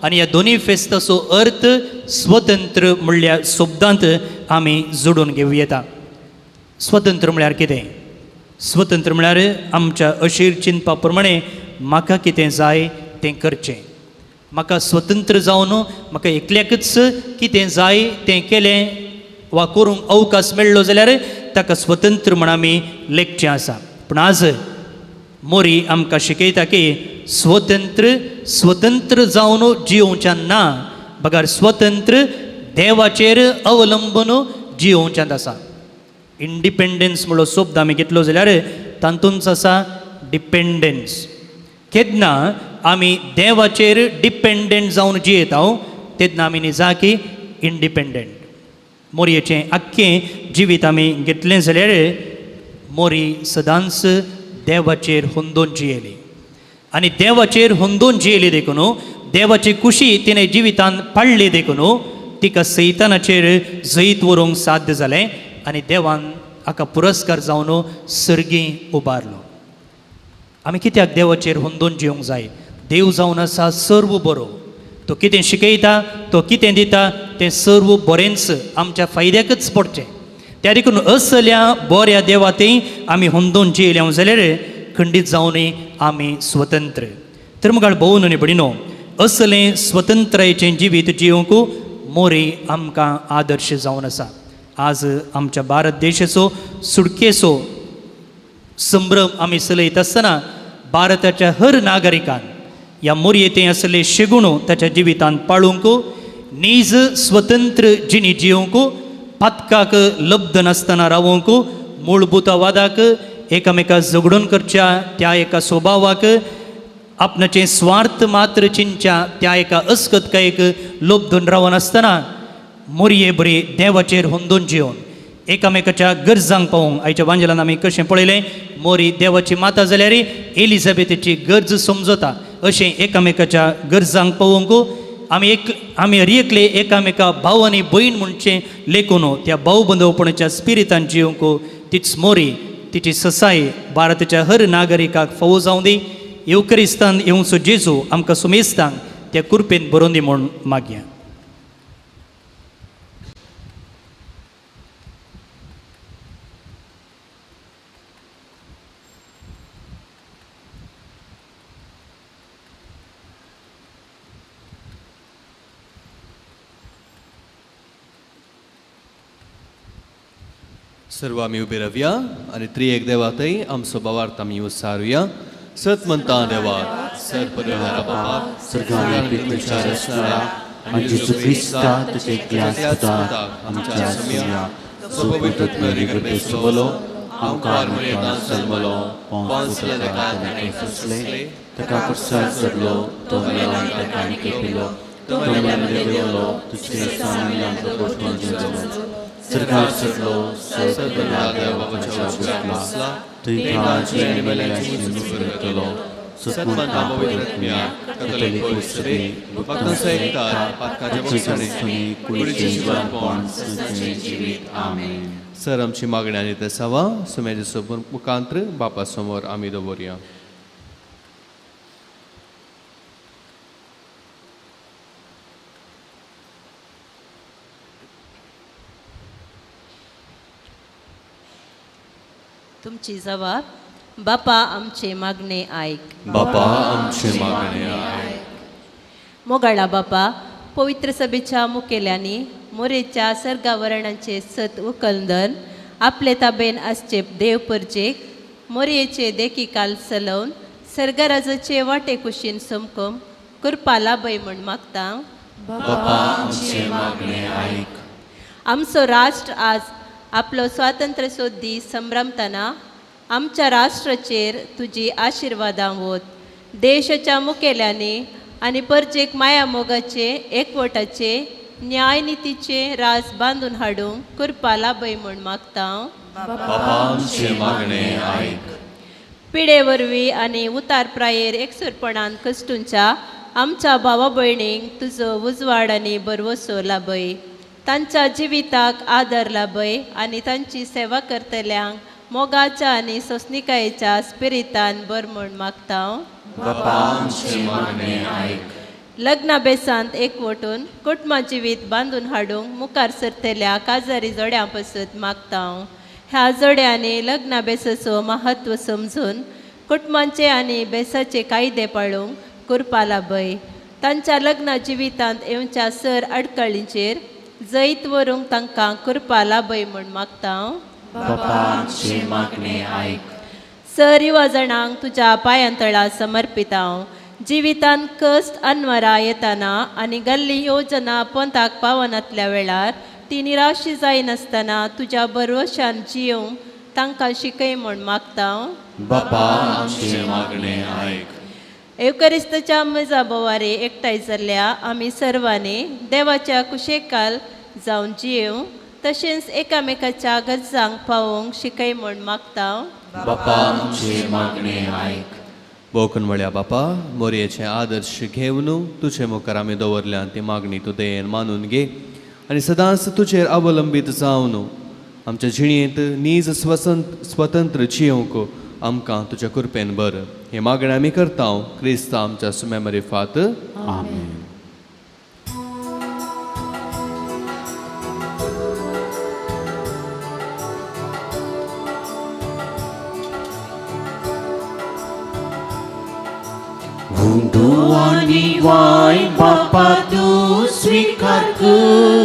आनी ह्या दोनूय फेस्ताचो अर्थ स्वतंत्र म्हणल्या शब्दांत आमी जोडून घेवं येता. स्वतंत्र म्हळ्यार कितें? स्वतंत्र म्हळ्यार आमच्या अशीर चिंतपा प्रमाणे म्हाका कितें जाय तें करचें, म्हाका स्वतंत्र जावन म्हाका एकल्याकच कितें जाय तें केलें वा करूंक अवकाश मेळ्ळो जाल्यार ताका स्वतंत्र म्हण आमी लेखचें आसा. पूण आज मोरी आमकां शिकयता की स्वतंत्र स्वतंत्र जावन जियोवच्यान ना, बगर स्वतंत्र देवाचेर अवलंबून जियोवच्यांत आसा. इंडिपेंडन्स म्हणलो शब्द आमी घेतलो जाल्यार तातूंत आसा डिपेंडन्स. केन्ना आमी देवाचेर डिपेंडंट जावन जियेता तेन्ना आमी निजाकी इंडिपेंडंट. मोरयेचें आख्खें जिवीत आमी घेतलें जाल्यार मोरी सदांच देवाचेर हुंदोन जियेली आनी देवाचेर हुंदोन जियेली देखून देवाची खुशी तिणें जिवितान पाळ्ळी देखून तिका सैतानाचेर जैत व्हरूंक साध्य जालें आनी देवान हाका पुरस्कार जावन सर्गी उबारलो. आमी कित्याक देवाचेर हुंदोन जिवंक जाय? देव जावन आसा सर्व बरो, तो कितें शिकयता, तो कितें दिता तें सर्व बरेंच आमच्या फायद्याकच पडचें. त्या देखून असल्या बऱ्या देवा थंय आमी हुंदोन जियेले जाल्यार खंडीत जावनूय आमी स्वतंत्र. तर मुखार भोवन आनी भयणीनो, असलें स्वतंत्रायेचें जिवीत जिवंक मोरी आमकां आदर्श जावन आसा. आज आमच्या भारत देशाचो सुटकेचो संभ्रम आमी चलयत आसतना भारताच्या हर नागरिकान ह्या मोरयेंत आसले शेगुणो ताच्या जिवितांत पाळूंक, नीज स्वतंत्र जिणी जियोवंक, पातकाक लब्ध नासतना रावोवंक, मूळभूतवादाक एकामेका झगडून करच्या त्या एका स्वभावाक, आपणाचे स्वार्थ मात्र चिंतच्या त्या एका अस्कतकायेक लोबदून रावनासतना मोरये बरी देवाचेर हुंदून जिवन एकामेकाच्या गरजांक पावोवंक. आयच्या वांजेलान आमी कशें पळयलें, मोरी देवाची माता जाल्यार एलिझाबेथेची गरज समजता, अशें एकामेकाच्या गरजांक पावोवंक आमी हर एकले एकामेका भाव आनी भयण म्हणचें लेखून त्या भाव बंधवपणाच्या स्पिरितान जिवंक तीच मोरी तिची ससाय भारताच्या हर नागरिकाक फावो जावं दी. येवक्रिस्तान येवचो जेजू आमकां सुमेस्तांक त्या कुरपेन बरोवन दी म्हूण मागया. सर्व आमी उबे रावया आनी त्रिएक देवातय आमचो भावार्थ आमी उसारुया. सत म्हणटा देवाक सर परिवारा बापाक सर्गांत पृथ्वीच्या रचणारा आनी जेजू क्रिस्ता ताच्या एकल्या पुताक आमच्या सुम्या जो पवित्र गर्भे सोबलो आमकां मरेतान जल्मलो पोंस ताका ताणें सोंसलें ताका कुर्सार चडलो तो मेलो आनी ताका आनी खेपिलो तो मेल्ल्यां देंवलो दुसऱ्या दिसा मेल्ल्यांतलो परतून जिवलो सरकार चडलो सर्व देवाच्या बसला थंय काळाची आनी मेल्ल्यांची करतलो सतमंता पवित्र कॅथोलिक सभे भक्तांचो एकतार पातकाच्या बक्षाने कुडीचें जिवनपण सदांचें जिवीत. आमेन. सर आमची मागणी आनी तेसावा सुम्याचे सोबून मुखांत्र बापा समोर आमी दवरया. तुमची जबाब बापा आमचे मागणे आयक. बापा आमचे मागणे आयक. मोगाळा बापा, पवित्र सभेच्या मुखेल्यांनी मोरेच्या सर्गावरणाचे सत उकलदन आपले ताबेन आसचे देव परजेक मोरयेचे देखिकाल चलोवन सर्गराजाचे वाटे कुशीन समकोम कृपा लाभय म्हूण मागता. बापा आमचे मागणे आयक. आमचो राष्ट्र आज आपलो स्वातंत्र्य दीस संभ्रमतना आमच्या राष्ट्राचेर तुजी आशिर्वादां वत. देशाच्या मुखेल्यांनी आनी परजेक माया मोगाचे एकवटाचे न्यायनितीचे राज बांदून हाडूंक कृपा लाभय म्हूण मागता. बापा आमचे मागणे आयक. पिडे वरवीं आनी उतार प्रायेर एकसुरपणान कश्टूंच्या आमच्या भावा भयणींक तुजो उजवाड आनी भरवसो लाभय. तांच्या जिविताक आदर लाभय आनी तांची सेवा करतल्यांक मोगाच्या आनी सोंसणिकायेच्या स्पिरितान बर म्हूण मागता. बापा आमचे मागणे आयक. लग्ना बेसांत एकवटून कुटुंबा जिवीत बांदून हाडूंक मुखार सरतल्या काजारी जोड्यां पसत मागता. ह्या जोड्यांनी लग्ना बेसाचो महत्व समजून कुटुंबांचे आनी बेसाचे कायदे पाळूंक कृपा लाभय. तांच्या लग्ना जिवितांत येवच्या सर अडकळींचेर जैत व्हरूंक तांकां कृपा लाभय म्हूण मागता. बापा आमचे मागणे आयक. सर युवा जाणांक तुज्या पांयांतळा समर्पिता. जिवितांत कश्ट अनवरा येताना आनी गल्ली योजना पंथाक पावनातल्या वेळार ती निराशी जायनासतना तुज्या भरवशान जियोवंक तांकां शिकय म्हूण मागता. बापा आमचे मागणे आयक. एवकरिस्ताच्या मेजा बोवारे एकठांय जाल्ल्या आमी सर्वांनी देवाच्या कुशेकाल जावन जियोवंक तशेंच एकामेकाच्या गरजांक पावोवंक शिकय म्हूण मागता. बापा आमचे मागणे आयक. बोकन म्हळ्या बापा मोरयेचे आदर्श घेवन तुजे मुखार आमी दवरल्या ती मागणी तूं दयेन मानून घे आनी सदांच तुजेर अवलंबीत जावन आमच्या जिणेंत नीज स्वतंत्र जियोवंक आमकां तुज्या कृपेन बर. हे मागणें आमी करता क्रिस्त आमच्या सुम्या मरिफात. आमेन. हुंदो आनी वाय बापा तूं स्विकार कर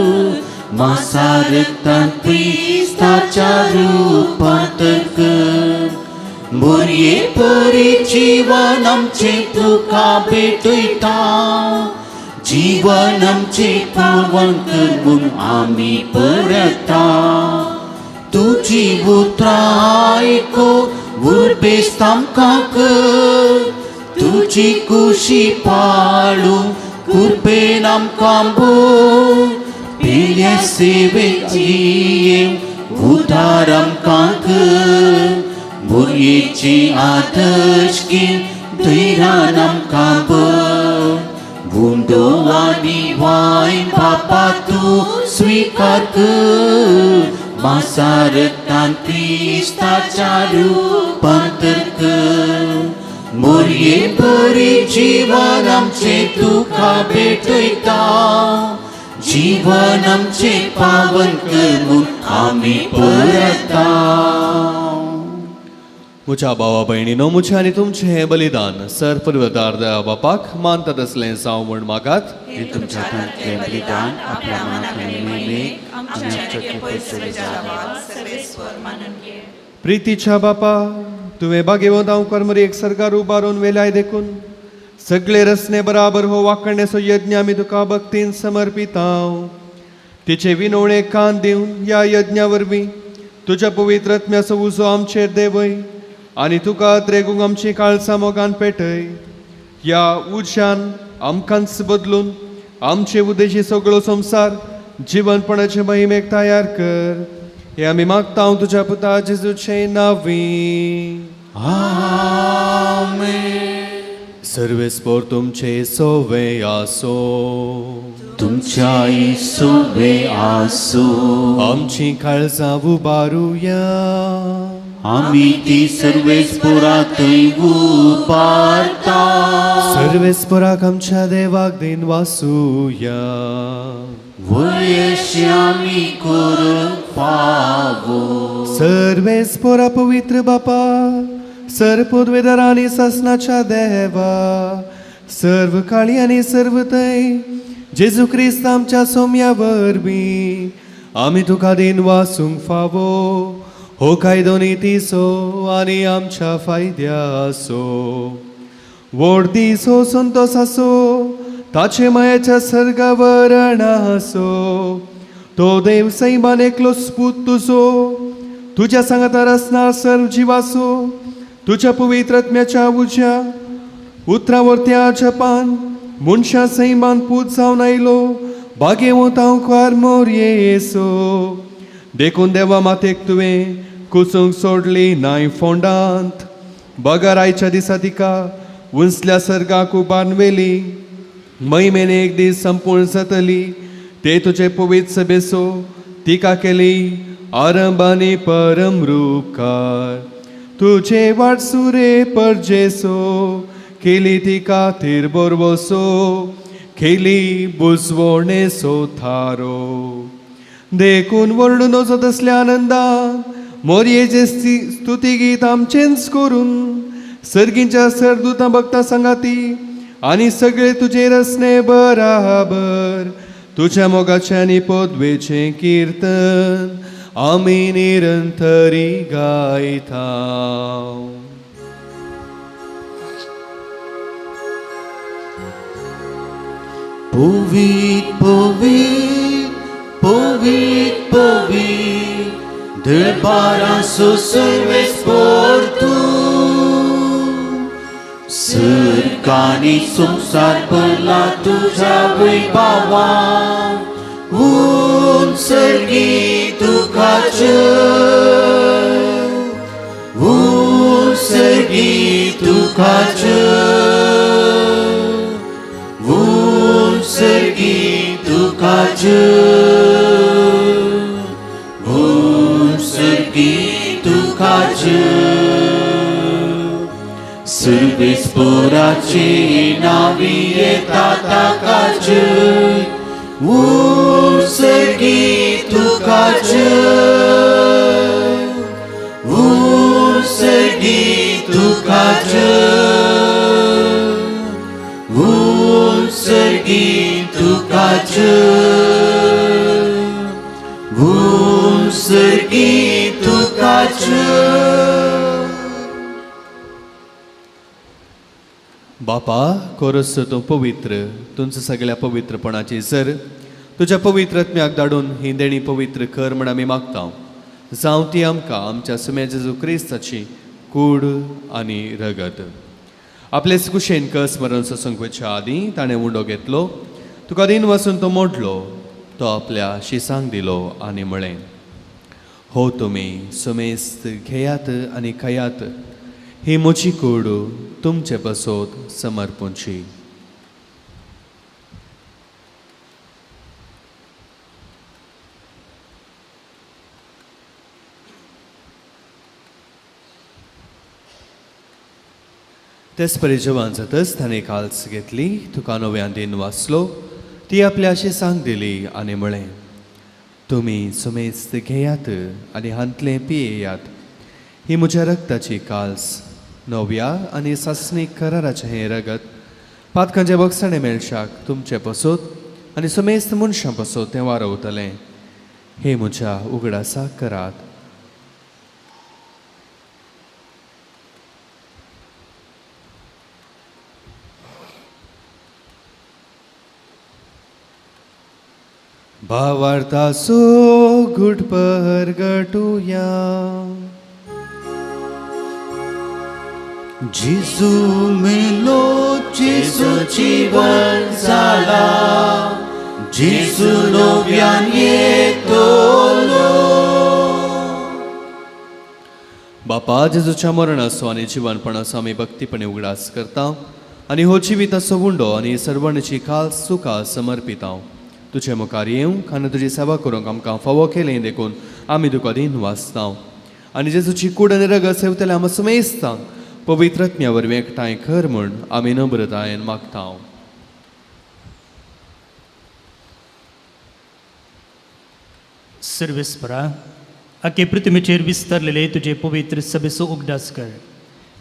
मासारक्तान क्रिस्ताच्या रुपांतर कर मोरये परी जीवन आमचें तुका भेटयता जीवन आमचें पावन कर म्हूण आमी परता तुजी उतरां आयकूंक उर्बेस्त आमकां कर तुजी कुशी पाळूंक कृपेन आमकां भर पेल्या सेवेक जियेवंक उदार आमकां कर मोरयेची आदर्श घेवन धैर्यान आमकां भर गुंडो आनी वायन बापा तूं स्विकार कर मासारक्तान क्रिस्ताच्या रुपांतर कर मोरये परी जीवन आमचें तुका भेटयता जीवन आमचें पावन कर म्हूण आमी परता. म्हज्या भावा भयणीनो म्हजें आनी तुमचें हें बलिदान सर पुर्वदार देवा बापाक मानतात असलें जावं म्हूण मागात. हें तुमच्या हातांतलें बलिदान आपल्या मनाक आनी मोहिमेक आनी आमच्या पयसुल्ल्या सर्वेस्वर मानून घे. प्रितीच्या बापा तुवें बागेवंत हांव करमरी एक सरकार उबारून वेलाय देखून सगळे रसने बराबर हो वाकणण्याचो यज्ञ आमी तुका भक्तीन समर्पिताव. तिचे विनवणे कान दिवन ह्या यज्ञा वरवीं तुज्या पवित्र आत्म्याचो उजो आमचेर देंवय आनी तुका त्रेगूंक आमची काळसां मोगान पेटय. ह्या उज्यान आमकांच बदलून आमचे उदेशी सगळो संवसार जिवनपणाचे महिमेक तयार कर. हे आमी मागता तुज्या पुता जेजूचे नांवी. आमेन. सर्वेस्पोर तुमचे सोवे आसो. तुमच्याय सोवे आसो. आमची काळजां उबारुया. आमी ती सर्वेस्पोरांतय उबारता. सर्वेस्पोराक आमच्या देवाक दिन वासुया. वयशी आमी करूंक फावो. सर्वेस्पोरा पवित्र बापा सर्व पुर्वेदार आनी सासनाच्या देवा सर्व काळी आनी सर्व थंय जेजू क्रिस्त आमच्या सोम्या वरवीं आमी तुका दिन वासूंक फावो. हो कायदो नितीचो आनी आमच्या फायद्याचो व्हड दीस हो संतोसाचो ताचे मायेच्या सर्गावरणाचो तो देव सैमान एकलो पूत तुजो तुज्या सांगातार आसना सर्व जिवाचो तुज्या पवित्र आत्म्याच्या उज्या उतरां वरत्या जपान मनशां सैमान पूत जावन आयलो बागेवंत हांव ख्वार मोरयेसो. देखून देवा मातेक तुवें कुसूंक सोडली नाय फोंडांत बगर आयच्या दिसा तिका उंचल्या सर्गाक उबारून व्हेली. महिमेन एक दीस संपूर्ण जातली ते तुजे पवित्र सभेचो तिका केली आरंभ आनी परम रूपकार. तुजे वाटसुरे परजेसो केली तिका थीर बरवसो केली बुजवणेसो थारो. देखून वर्णून वचत तसल्या आनंदान मोरयेचे स्तुती गीत आमचेंच करून सर्गींच्या सरदूतां भक्तां सांगाती आनी सगळे तुजे रसने बराबर तुज्या मोगाचें आनी पदवेचें किर्तन आमी निरंतरी गायता. पवित्र पवित्र पवित्र पवित्र दरबारांचो सर्वेस्पोर तूं सर्गांनी संवसार भरला तुज्या वैभवान उंच सर्गी तुका जय उंच सर्गी तुका जय उंच सर्गी तुका जय उंच सर्गी तुका जय. सर्वेस्पोराचे नांवी येता ताका जय उंच सर्गी तुका जय उंच सर्गी तुका जय उंच सर्गी तुका जय वच. बापा कोरस तूं पवित्र, तुमच्या सगळ्या पवित्रपणाची सर तुज्या पवित्र आत्म्याक धाडून ही देणी पवित्र कर म्हण आमी मागता. जावं ती आमकां आमच्या सुम्या जेजू क्रिस्ताची कूड आनी रगत. आपलेच कुशेन कस मरण सोसूंक वचच्या आदीं ताणें उंडो घेतलो, तुका दिन वचून तो मोडलो, तो आपल्या शिसांक दिलो आनी म्हळें, हो तुमी सुमेस्त घेयात आनी खायात, ही म्हजी कूड तुमचे पासत समर्पूंची. तेच परी जेवण जातच ताणें काल्स घेतली, तुका नव्यान दिन वाचलो, ती आपल्या शिसांक दिली आनी म्हळें, तुमी सुमेस्त घेयात आनी हांतलें पियेयात, ही म्हज्या रक्ताची काल्स, नव्या आनी सासणीक कराराचें हें रगत पातकांचे बगसाणें मेळशाक तुमचे पसत आनी सुमेस्त मनशां पसत तें वारवतलें. हें म्हज्या उगडासाक करात. भावार्थाचो घुट परगटुया. जेजू मेलो, जेजू जीवन जाला, जेजू नव्यान येतलो. बापा, जेजूच्या मरणाचो आनी जिवनपणाचो आमी भक्तीपणे उगडास करता आनी हो जिविताचो उंडो आनी सर्वणची खास तुका समर्पिता. तुजे मुखार येवंक आनी तुजी सेवा करूंक आमकां फावो केलें देखून आमी तुका दिन वाचता आनी जेजूची कूड आनी रगत सेवतले आमी सुमेस्तांक पवित्र आत्म्या वरवीं एकठांय कर म्हूण आमी नम्रतायेन मागता. सर्वेस्परा, आखे पृथ्वीचेर विस्तारलेले तुजे पवित्र सभेचो उगडास कर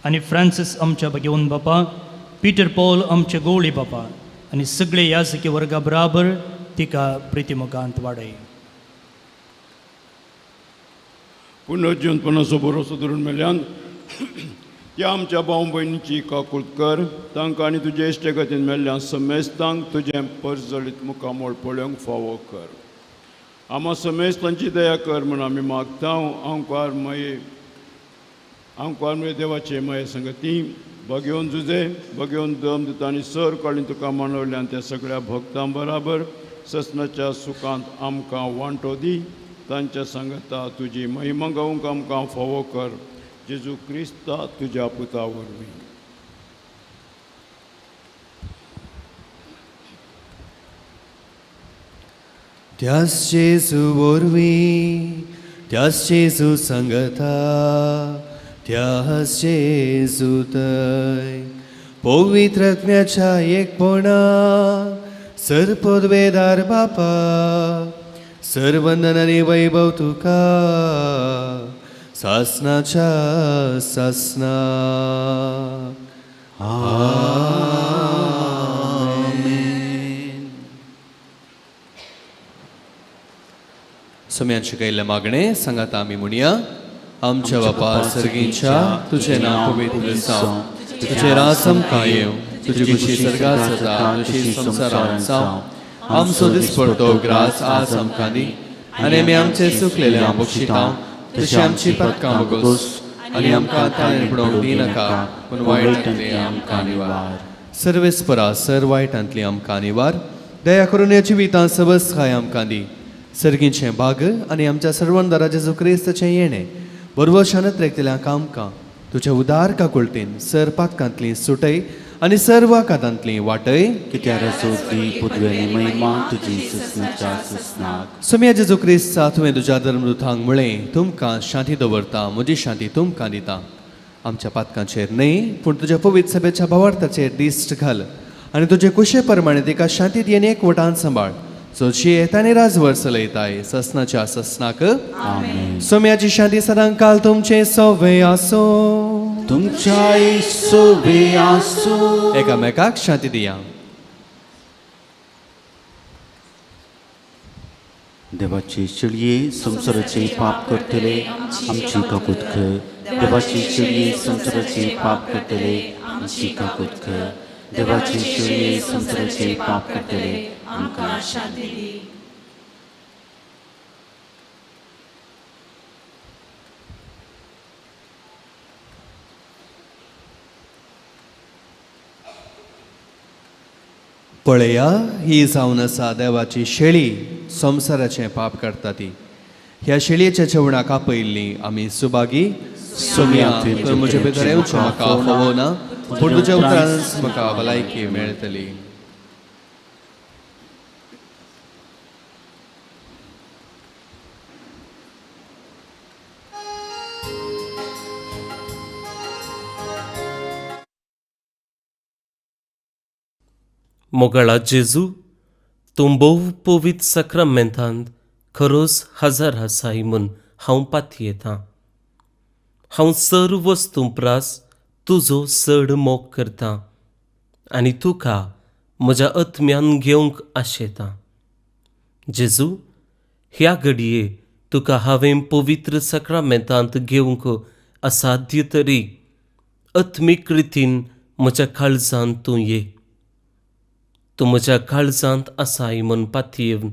आनी फ्रांसीस आमच्या भगेवन बापा, पीटर पॉल आमचे गोवळी बापा आनी सगळे याजकी वर्गा बराबर तिका प्रितीमुखांत वाडय. पुनर्जीवनपणाचो भरोसो धरून मेल्यान त्या आमच्या भाव भयणीची काकूत कर, तांकां आनी तुजे इश्टगतीन मेल्ल्या समेस्तांक तुजें परजळीत मुखामोळ पळोवंक फावो कर. आमा समेस्तांची दया कर म्हूण आमी मागता. आंकवार मये देवाचे माये संगती भगेवन जुजे भगेवन दम दिता आनी सर काळीन तुका मानवल्यान त्या सगळ्या भक्तां बराबर ससनाच्या सुखांत आमकां वांटो दी. तांच्या सांगता तुजी महिमा गावंक आमकां फावो कर, जेजू क्रिस्ता तुज्या पुता वरवीं. त्यास जेजू वरवीं, त्यास जेजू संगता, त्यास जेजू तय पवित्र आत्म्याच्या एकपणा सर्पद्वेदार बापा सर्वंदन आनी वैभव तुका सासनाच्या सासना. आमेन. सम्यान शिकयल्लें मागणें सांगात आमी म्हणया. आमच्या बापा सर्गीच्या, तुजें नांव पवित्र जावं, तुजें राज आमकां येवं, तुजी खुशी सर्गात जाता तशी संवसारांत जावं. आमचो दिसपडतो ग्रास आज आमकां दी आनी आमी आमचे चुकलेल्यांक बक्षिता तशी आमची पातकां भोगोस आनी आमकां ताळेर पडोवंक दिनाका, पूण वायटांतली आमकां निवार. सर्वेस्परा सर वायटांतली आमकां निवार, दया करून ह्या जिवितांत सबसकाय आमकां दी. सर्गीचें भाग आनी आमच्या सर्वंदारा जेजू क्रिस्ताचें येणें बरोबर शानत रेखतल्यांक आमकां तुज्या उदार काकुळटेन सर पातकांतली सुटय आनी सर्व कातांतली वाटय. कित्याक सोदली पुदवेली महिमा तुजी ससनाच्या ससनाक. सोम्या जेजू क्रिस्ता, तुवें तुज्या धर्मदूतांक म्हळें, तुमकां शांती दवरता, म्हजी शांती तुमकां दिता. आमच्या पातकांचेर न्हय पूण तुज्या पवित्र सभेच्या भावार्थाचेर दिश्ट घाल आनी तुजे कुशे प्रमाणे तिका शांती दी आनी एकवटान सांबाळ, जो जियेता आनी राजवर चलयताय ससनाच्या ससनाक. सोम्याची शांती सदां काल तुमचें सवे आसूं, तुमच्याय सोवे आसूं. एकामेकाक शांती दिया. देवाची शेळये संवसाराचे पाप करतले आमची काकूत कर. देवाची शेळये संवसाराचे पाप करतले आमची काकूत कर. देवाची शेळये संवसाराचे पाप करतले आमकां शांती दी. पळया ही जावन आसा देवाची शेळी संवसाराचें पाप करता ती. ह्या शेळयेच्या जेवणाक आपयल्ली आमी सुभागी. सोम्या तुवें म्हजे भितर येवचें म्हाका फावो ना, पूण तुज्या उतरानच म्हाका भलायकी मेळटली. मोगाळा जेजू, तूं भोव पवित्र साक्रामेंतांत खरोच हजर आसाय म्हूण हांव पातयेतां. हांव सर्व वस्तूं प्रास तुजो चड मोग करतां आनी तुका म्हज्या आत्म्यान घेवंक आशेतां. जेजू, ह्या घडये तुका हांवें पवित्र साक्रामेंतांत घेवंक असाध्य तरी आत्मीक रितीन म्हज्या काळजांत तूं ये. तूं म्हज्या काळजांत आसाय म्हूण पातयेवन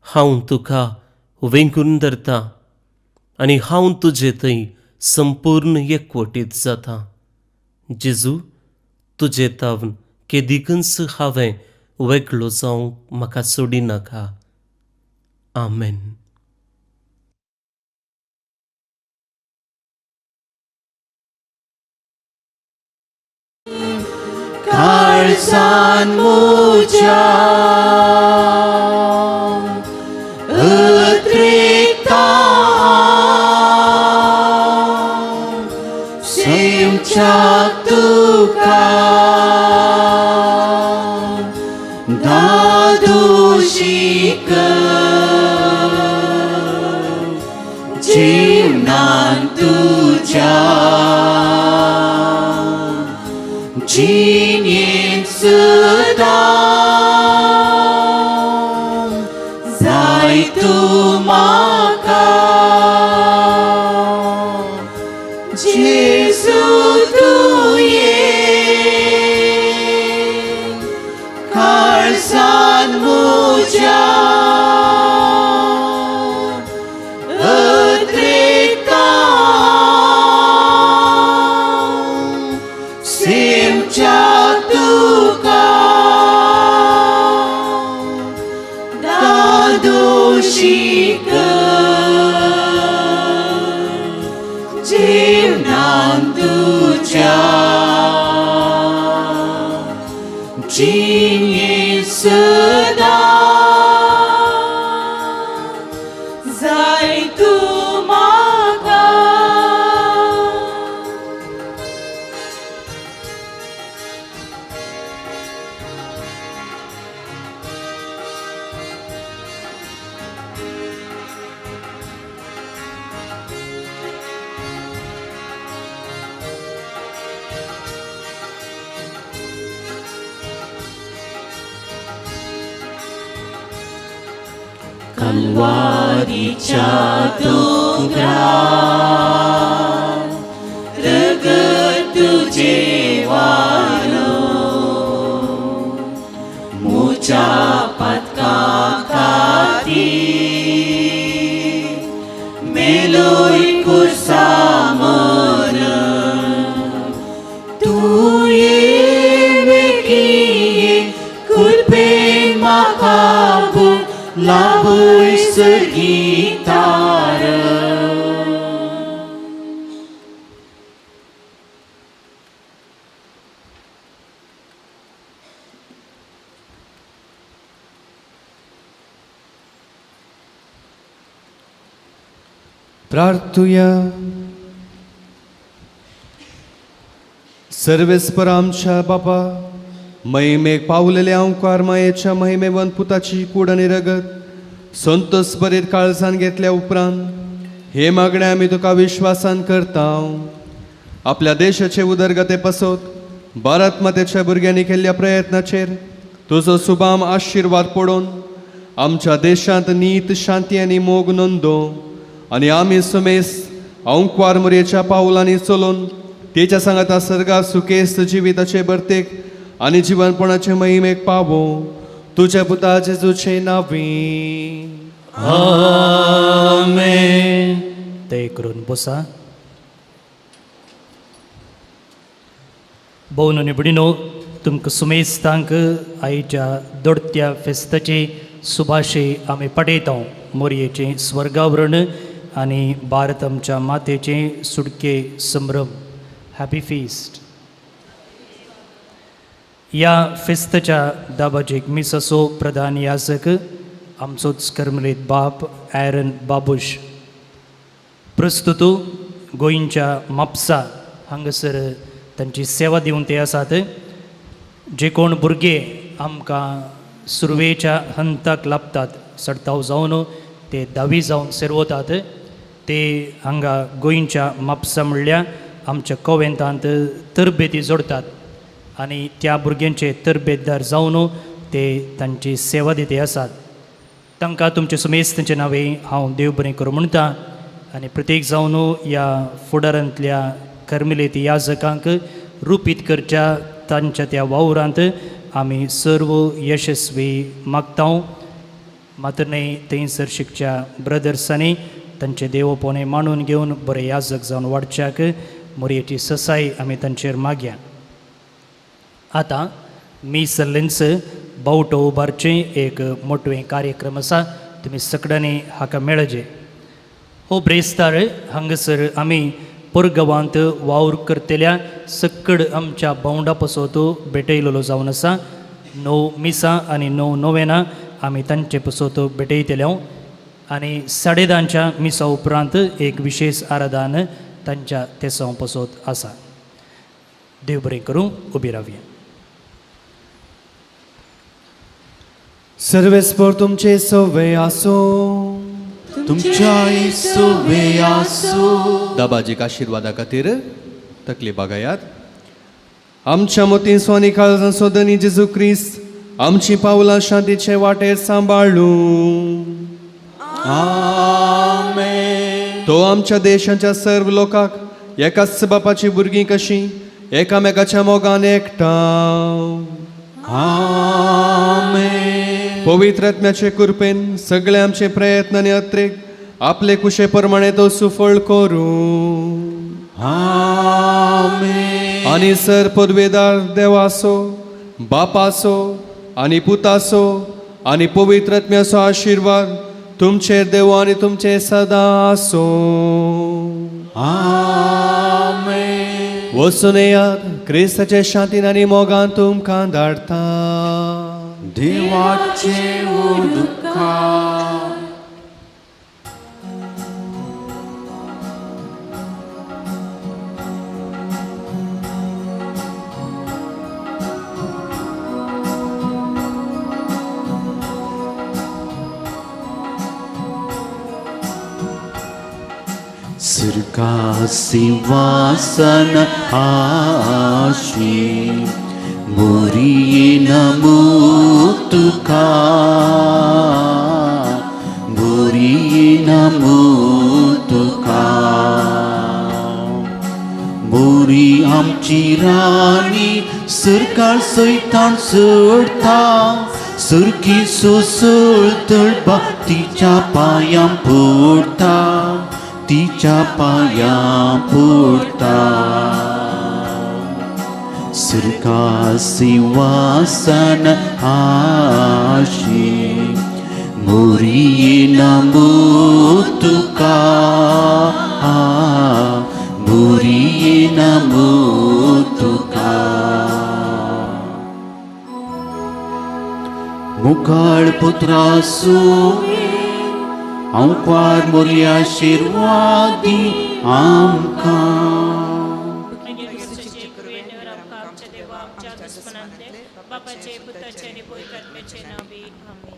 हांव तुका वेंगून धरतां आनी हांव तुजे थंय संपूर्ण एकवटीत जाता. जेजू, तुजे तावन केदिकूच हांवें वेगळो जावंक म्हाका सोडिनाका. आमेन. काळजान म्हज्या उद्रेकता सेवच्याक तुका दादोशी कर जीवनान तुज्या जिणेंत सदां जाय तूं म्हाका. जेजू तूं ये काळजान म्हज्या उद्रेकता सेवच्याक तुका दादोशी कर जीवनान तुज्या जिणेंत सदां जाय तूं म्हाका. कलवारीच्या दोंगरार रगत तुजें वारो म्हज्या पातकां खातीर मेलोय कुर्सा मरण. तुवें वेगीं कृपेन म्हाका लाभय सर्गीतार. प्रार्थुया. सर्वेस्पर आमच्या बापा, महिमेक पावलेल्या अंकार मायेच्या महिमेवन पुताची कूड आनी रगत संतोष बरीत काळजान घेतल्या उपरांत हे मागणे आमी तुका विश्वासान करता. आपल्या देशाचे उदरगते पासत भारत मातेच्या भुरग्यांनी केल्ल्या प्रयत्नाचेर तुजो सुबाम आशिर्वाद पडोवन आमच्या देशांत नीत शांती आनी मोग नोंदो आनी आमी सुमेस अंकवार मोरयेच्या पावलांनी चलोवन तेच्या सांगाता सर्गा सुकेस्त जिविताचे भरतेक आनी जिवनपणाचे महिमेक पावो तुझ्या पुता जेजूचे नांवी आमेन. ते करून बसा. भोवन आनी भयणीनो, तुमकां सुमेस्तांक आयच्या दोडत्या फेस्ताचे सुभाशे आमी पाठयता. मोरयेचें स्वर्गावरण आनी भारत आमच्या मातेचें सुटके संभ्रम. Happy feast. ह्या फेस्ताच्या दाबाजेक मिसाचो प्रधान याजक आमचोच कर्मलेत बाप ॲरन बाबूश प्रस्तुत गोंयच्या म्हापसा हांगासर तांची सेवा दिवन ते आसात. जे कोण भुरगे आमकां सुरवेच्या हंताक लाभतात, सडताव जावन ते धावी जावन सेरवतात, ते हांगा गोंयच्या म्हापसा म्हणल्यार आमच्या कोवेंतांत तरबेती जोडतात आनी त्या भुरग्यांचे तरबेतदार जावन ते तांची सेवा दिते आसात. तांकां तुमचे सुमेस तांचे नांवे हांव देव बरें करूं म्हणटा आनी प्रत्येक जावन ह्या फुडारांतल्या कर्मिलेत याजकांक रुपीत करच्या तांच्या त्या वावरांत आमी सर्व यशस्वी मागता. मात्र न्हय, थंयसर शिकच्या ब्रदर्सांनी तांचे देवपोणे मांडून घेवन बरे याजक जावन वाडच्याक मोरयेची ससाय आमी तांचेर मागया. आतां मी सल्लेंच बावटो उबारचें एक मोटवें कार्यक्रम आसा, तुमी सगळ्यांनी हाका मेळचे. हो ब्रेस्तार हांगासर आमी परगांवांत वावर करतल्या सक्कड आमच्या भावंडा पसोत भेटयलेलो जावन आसा. 9 मिसां आनी 9 नोवेनां आमी तांचे पसोत भेटयतले आनी 10:30च्या मिसा उपरांत एक विशेष आराधन तांच्या तेसांव पसोत आसा. देव बरें करूं. उबी रावया. सर्वेस्पर तुमचे सवे आसो, तुमच्याय सवे आसो. दाबाजीक आशिर्वादा खातीर तकली बागायात. आमच्या मतीं स्वानी काळजांचो धनी जेजू क्रिस्त आमची पावलां शांतीचे वाटेर सांबाळू. आमेन. तो आमच्या देशाच्या सर्व लोकांक एकाच बापाची भुरगीं कशीं एकामेकाच्या मोगान एकठांव. आमेन. पवित्र आत्म्याचे कृपेन सगळे आमचे प्रयत्न आनी अत्रेक आपले कुशे प्रमाणे तो सुफळ करूं. आमेन. आनी सर पदवेदार देवाचो बापाचो आनी पुताचो आनी पवित्र आत्म्याचो आशिर्वाद तुमचेर देव आनी तुमचे सदां आसूं. आमेन. वचून येयात, क्रिस्ताचे शांतीन आनी मोगान तुमकां धाडटा. देवाचे उदकार. सुर्गा सिंहासन आशी मोरी नमो तुका, मोरी नमो तुका. मोरी आमची राणी सरकार सैतान सोडता, सुरकी सोसळ तळपा तिच्या पांयां पडटा, तिच्या पांयां पडटा. सुर्गा सिंहासन आशी मोरी नमो तुका, मोरी नमो तुका. मुखाळ पुत्रासो अंकवार मोरी आशिर्वादी आमकां. बापाचे पुताचे आनी पवित्र आत्म्याचे नांवी आमेन.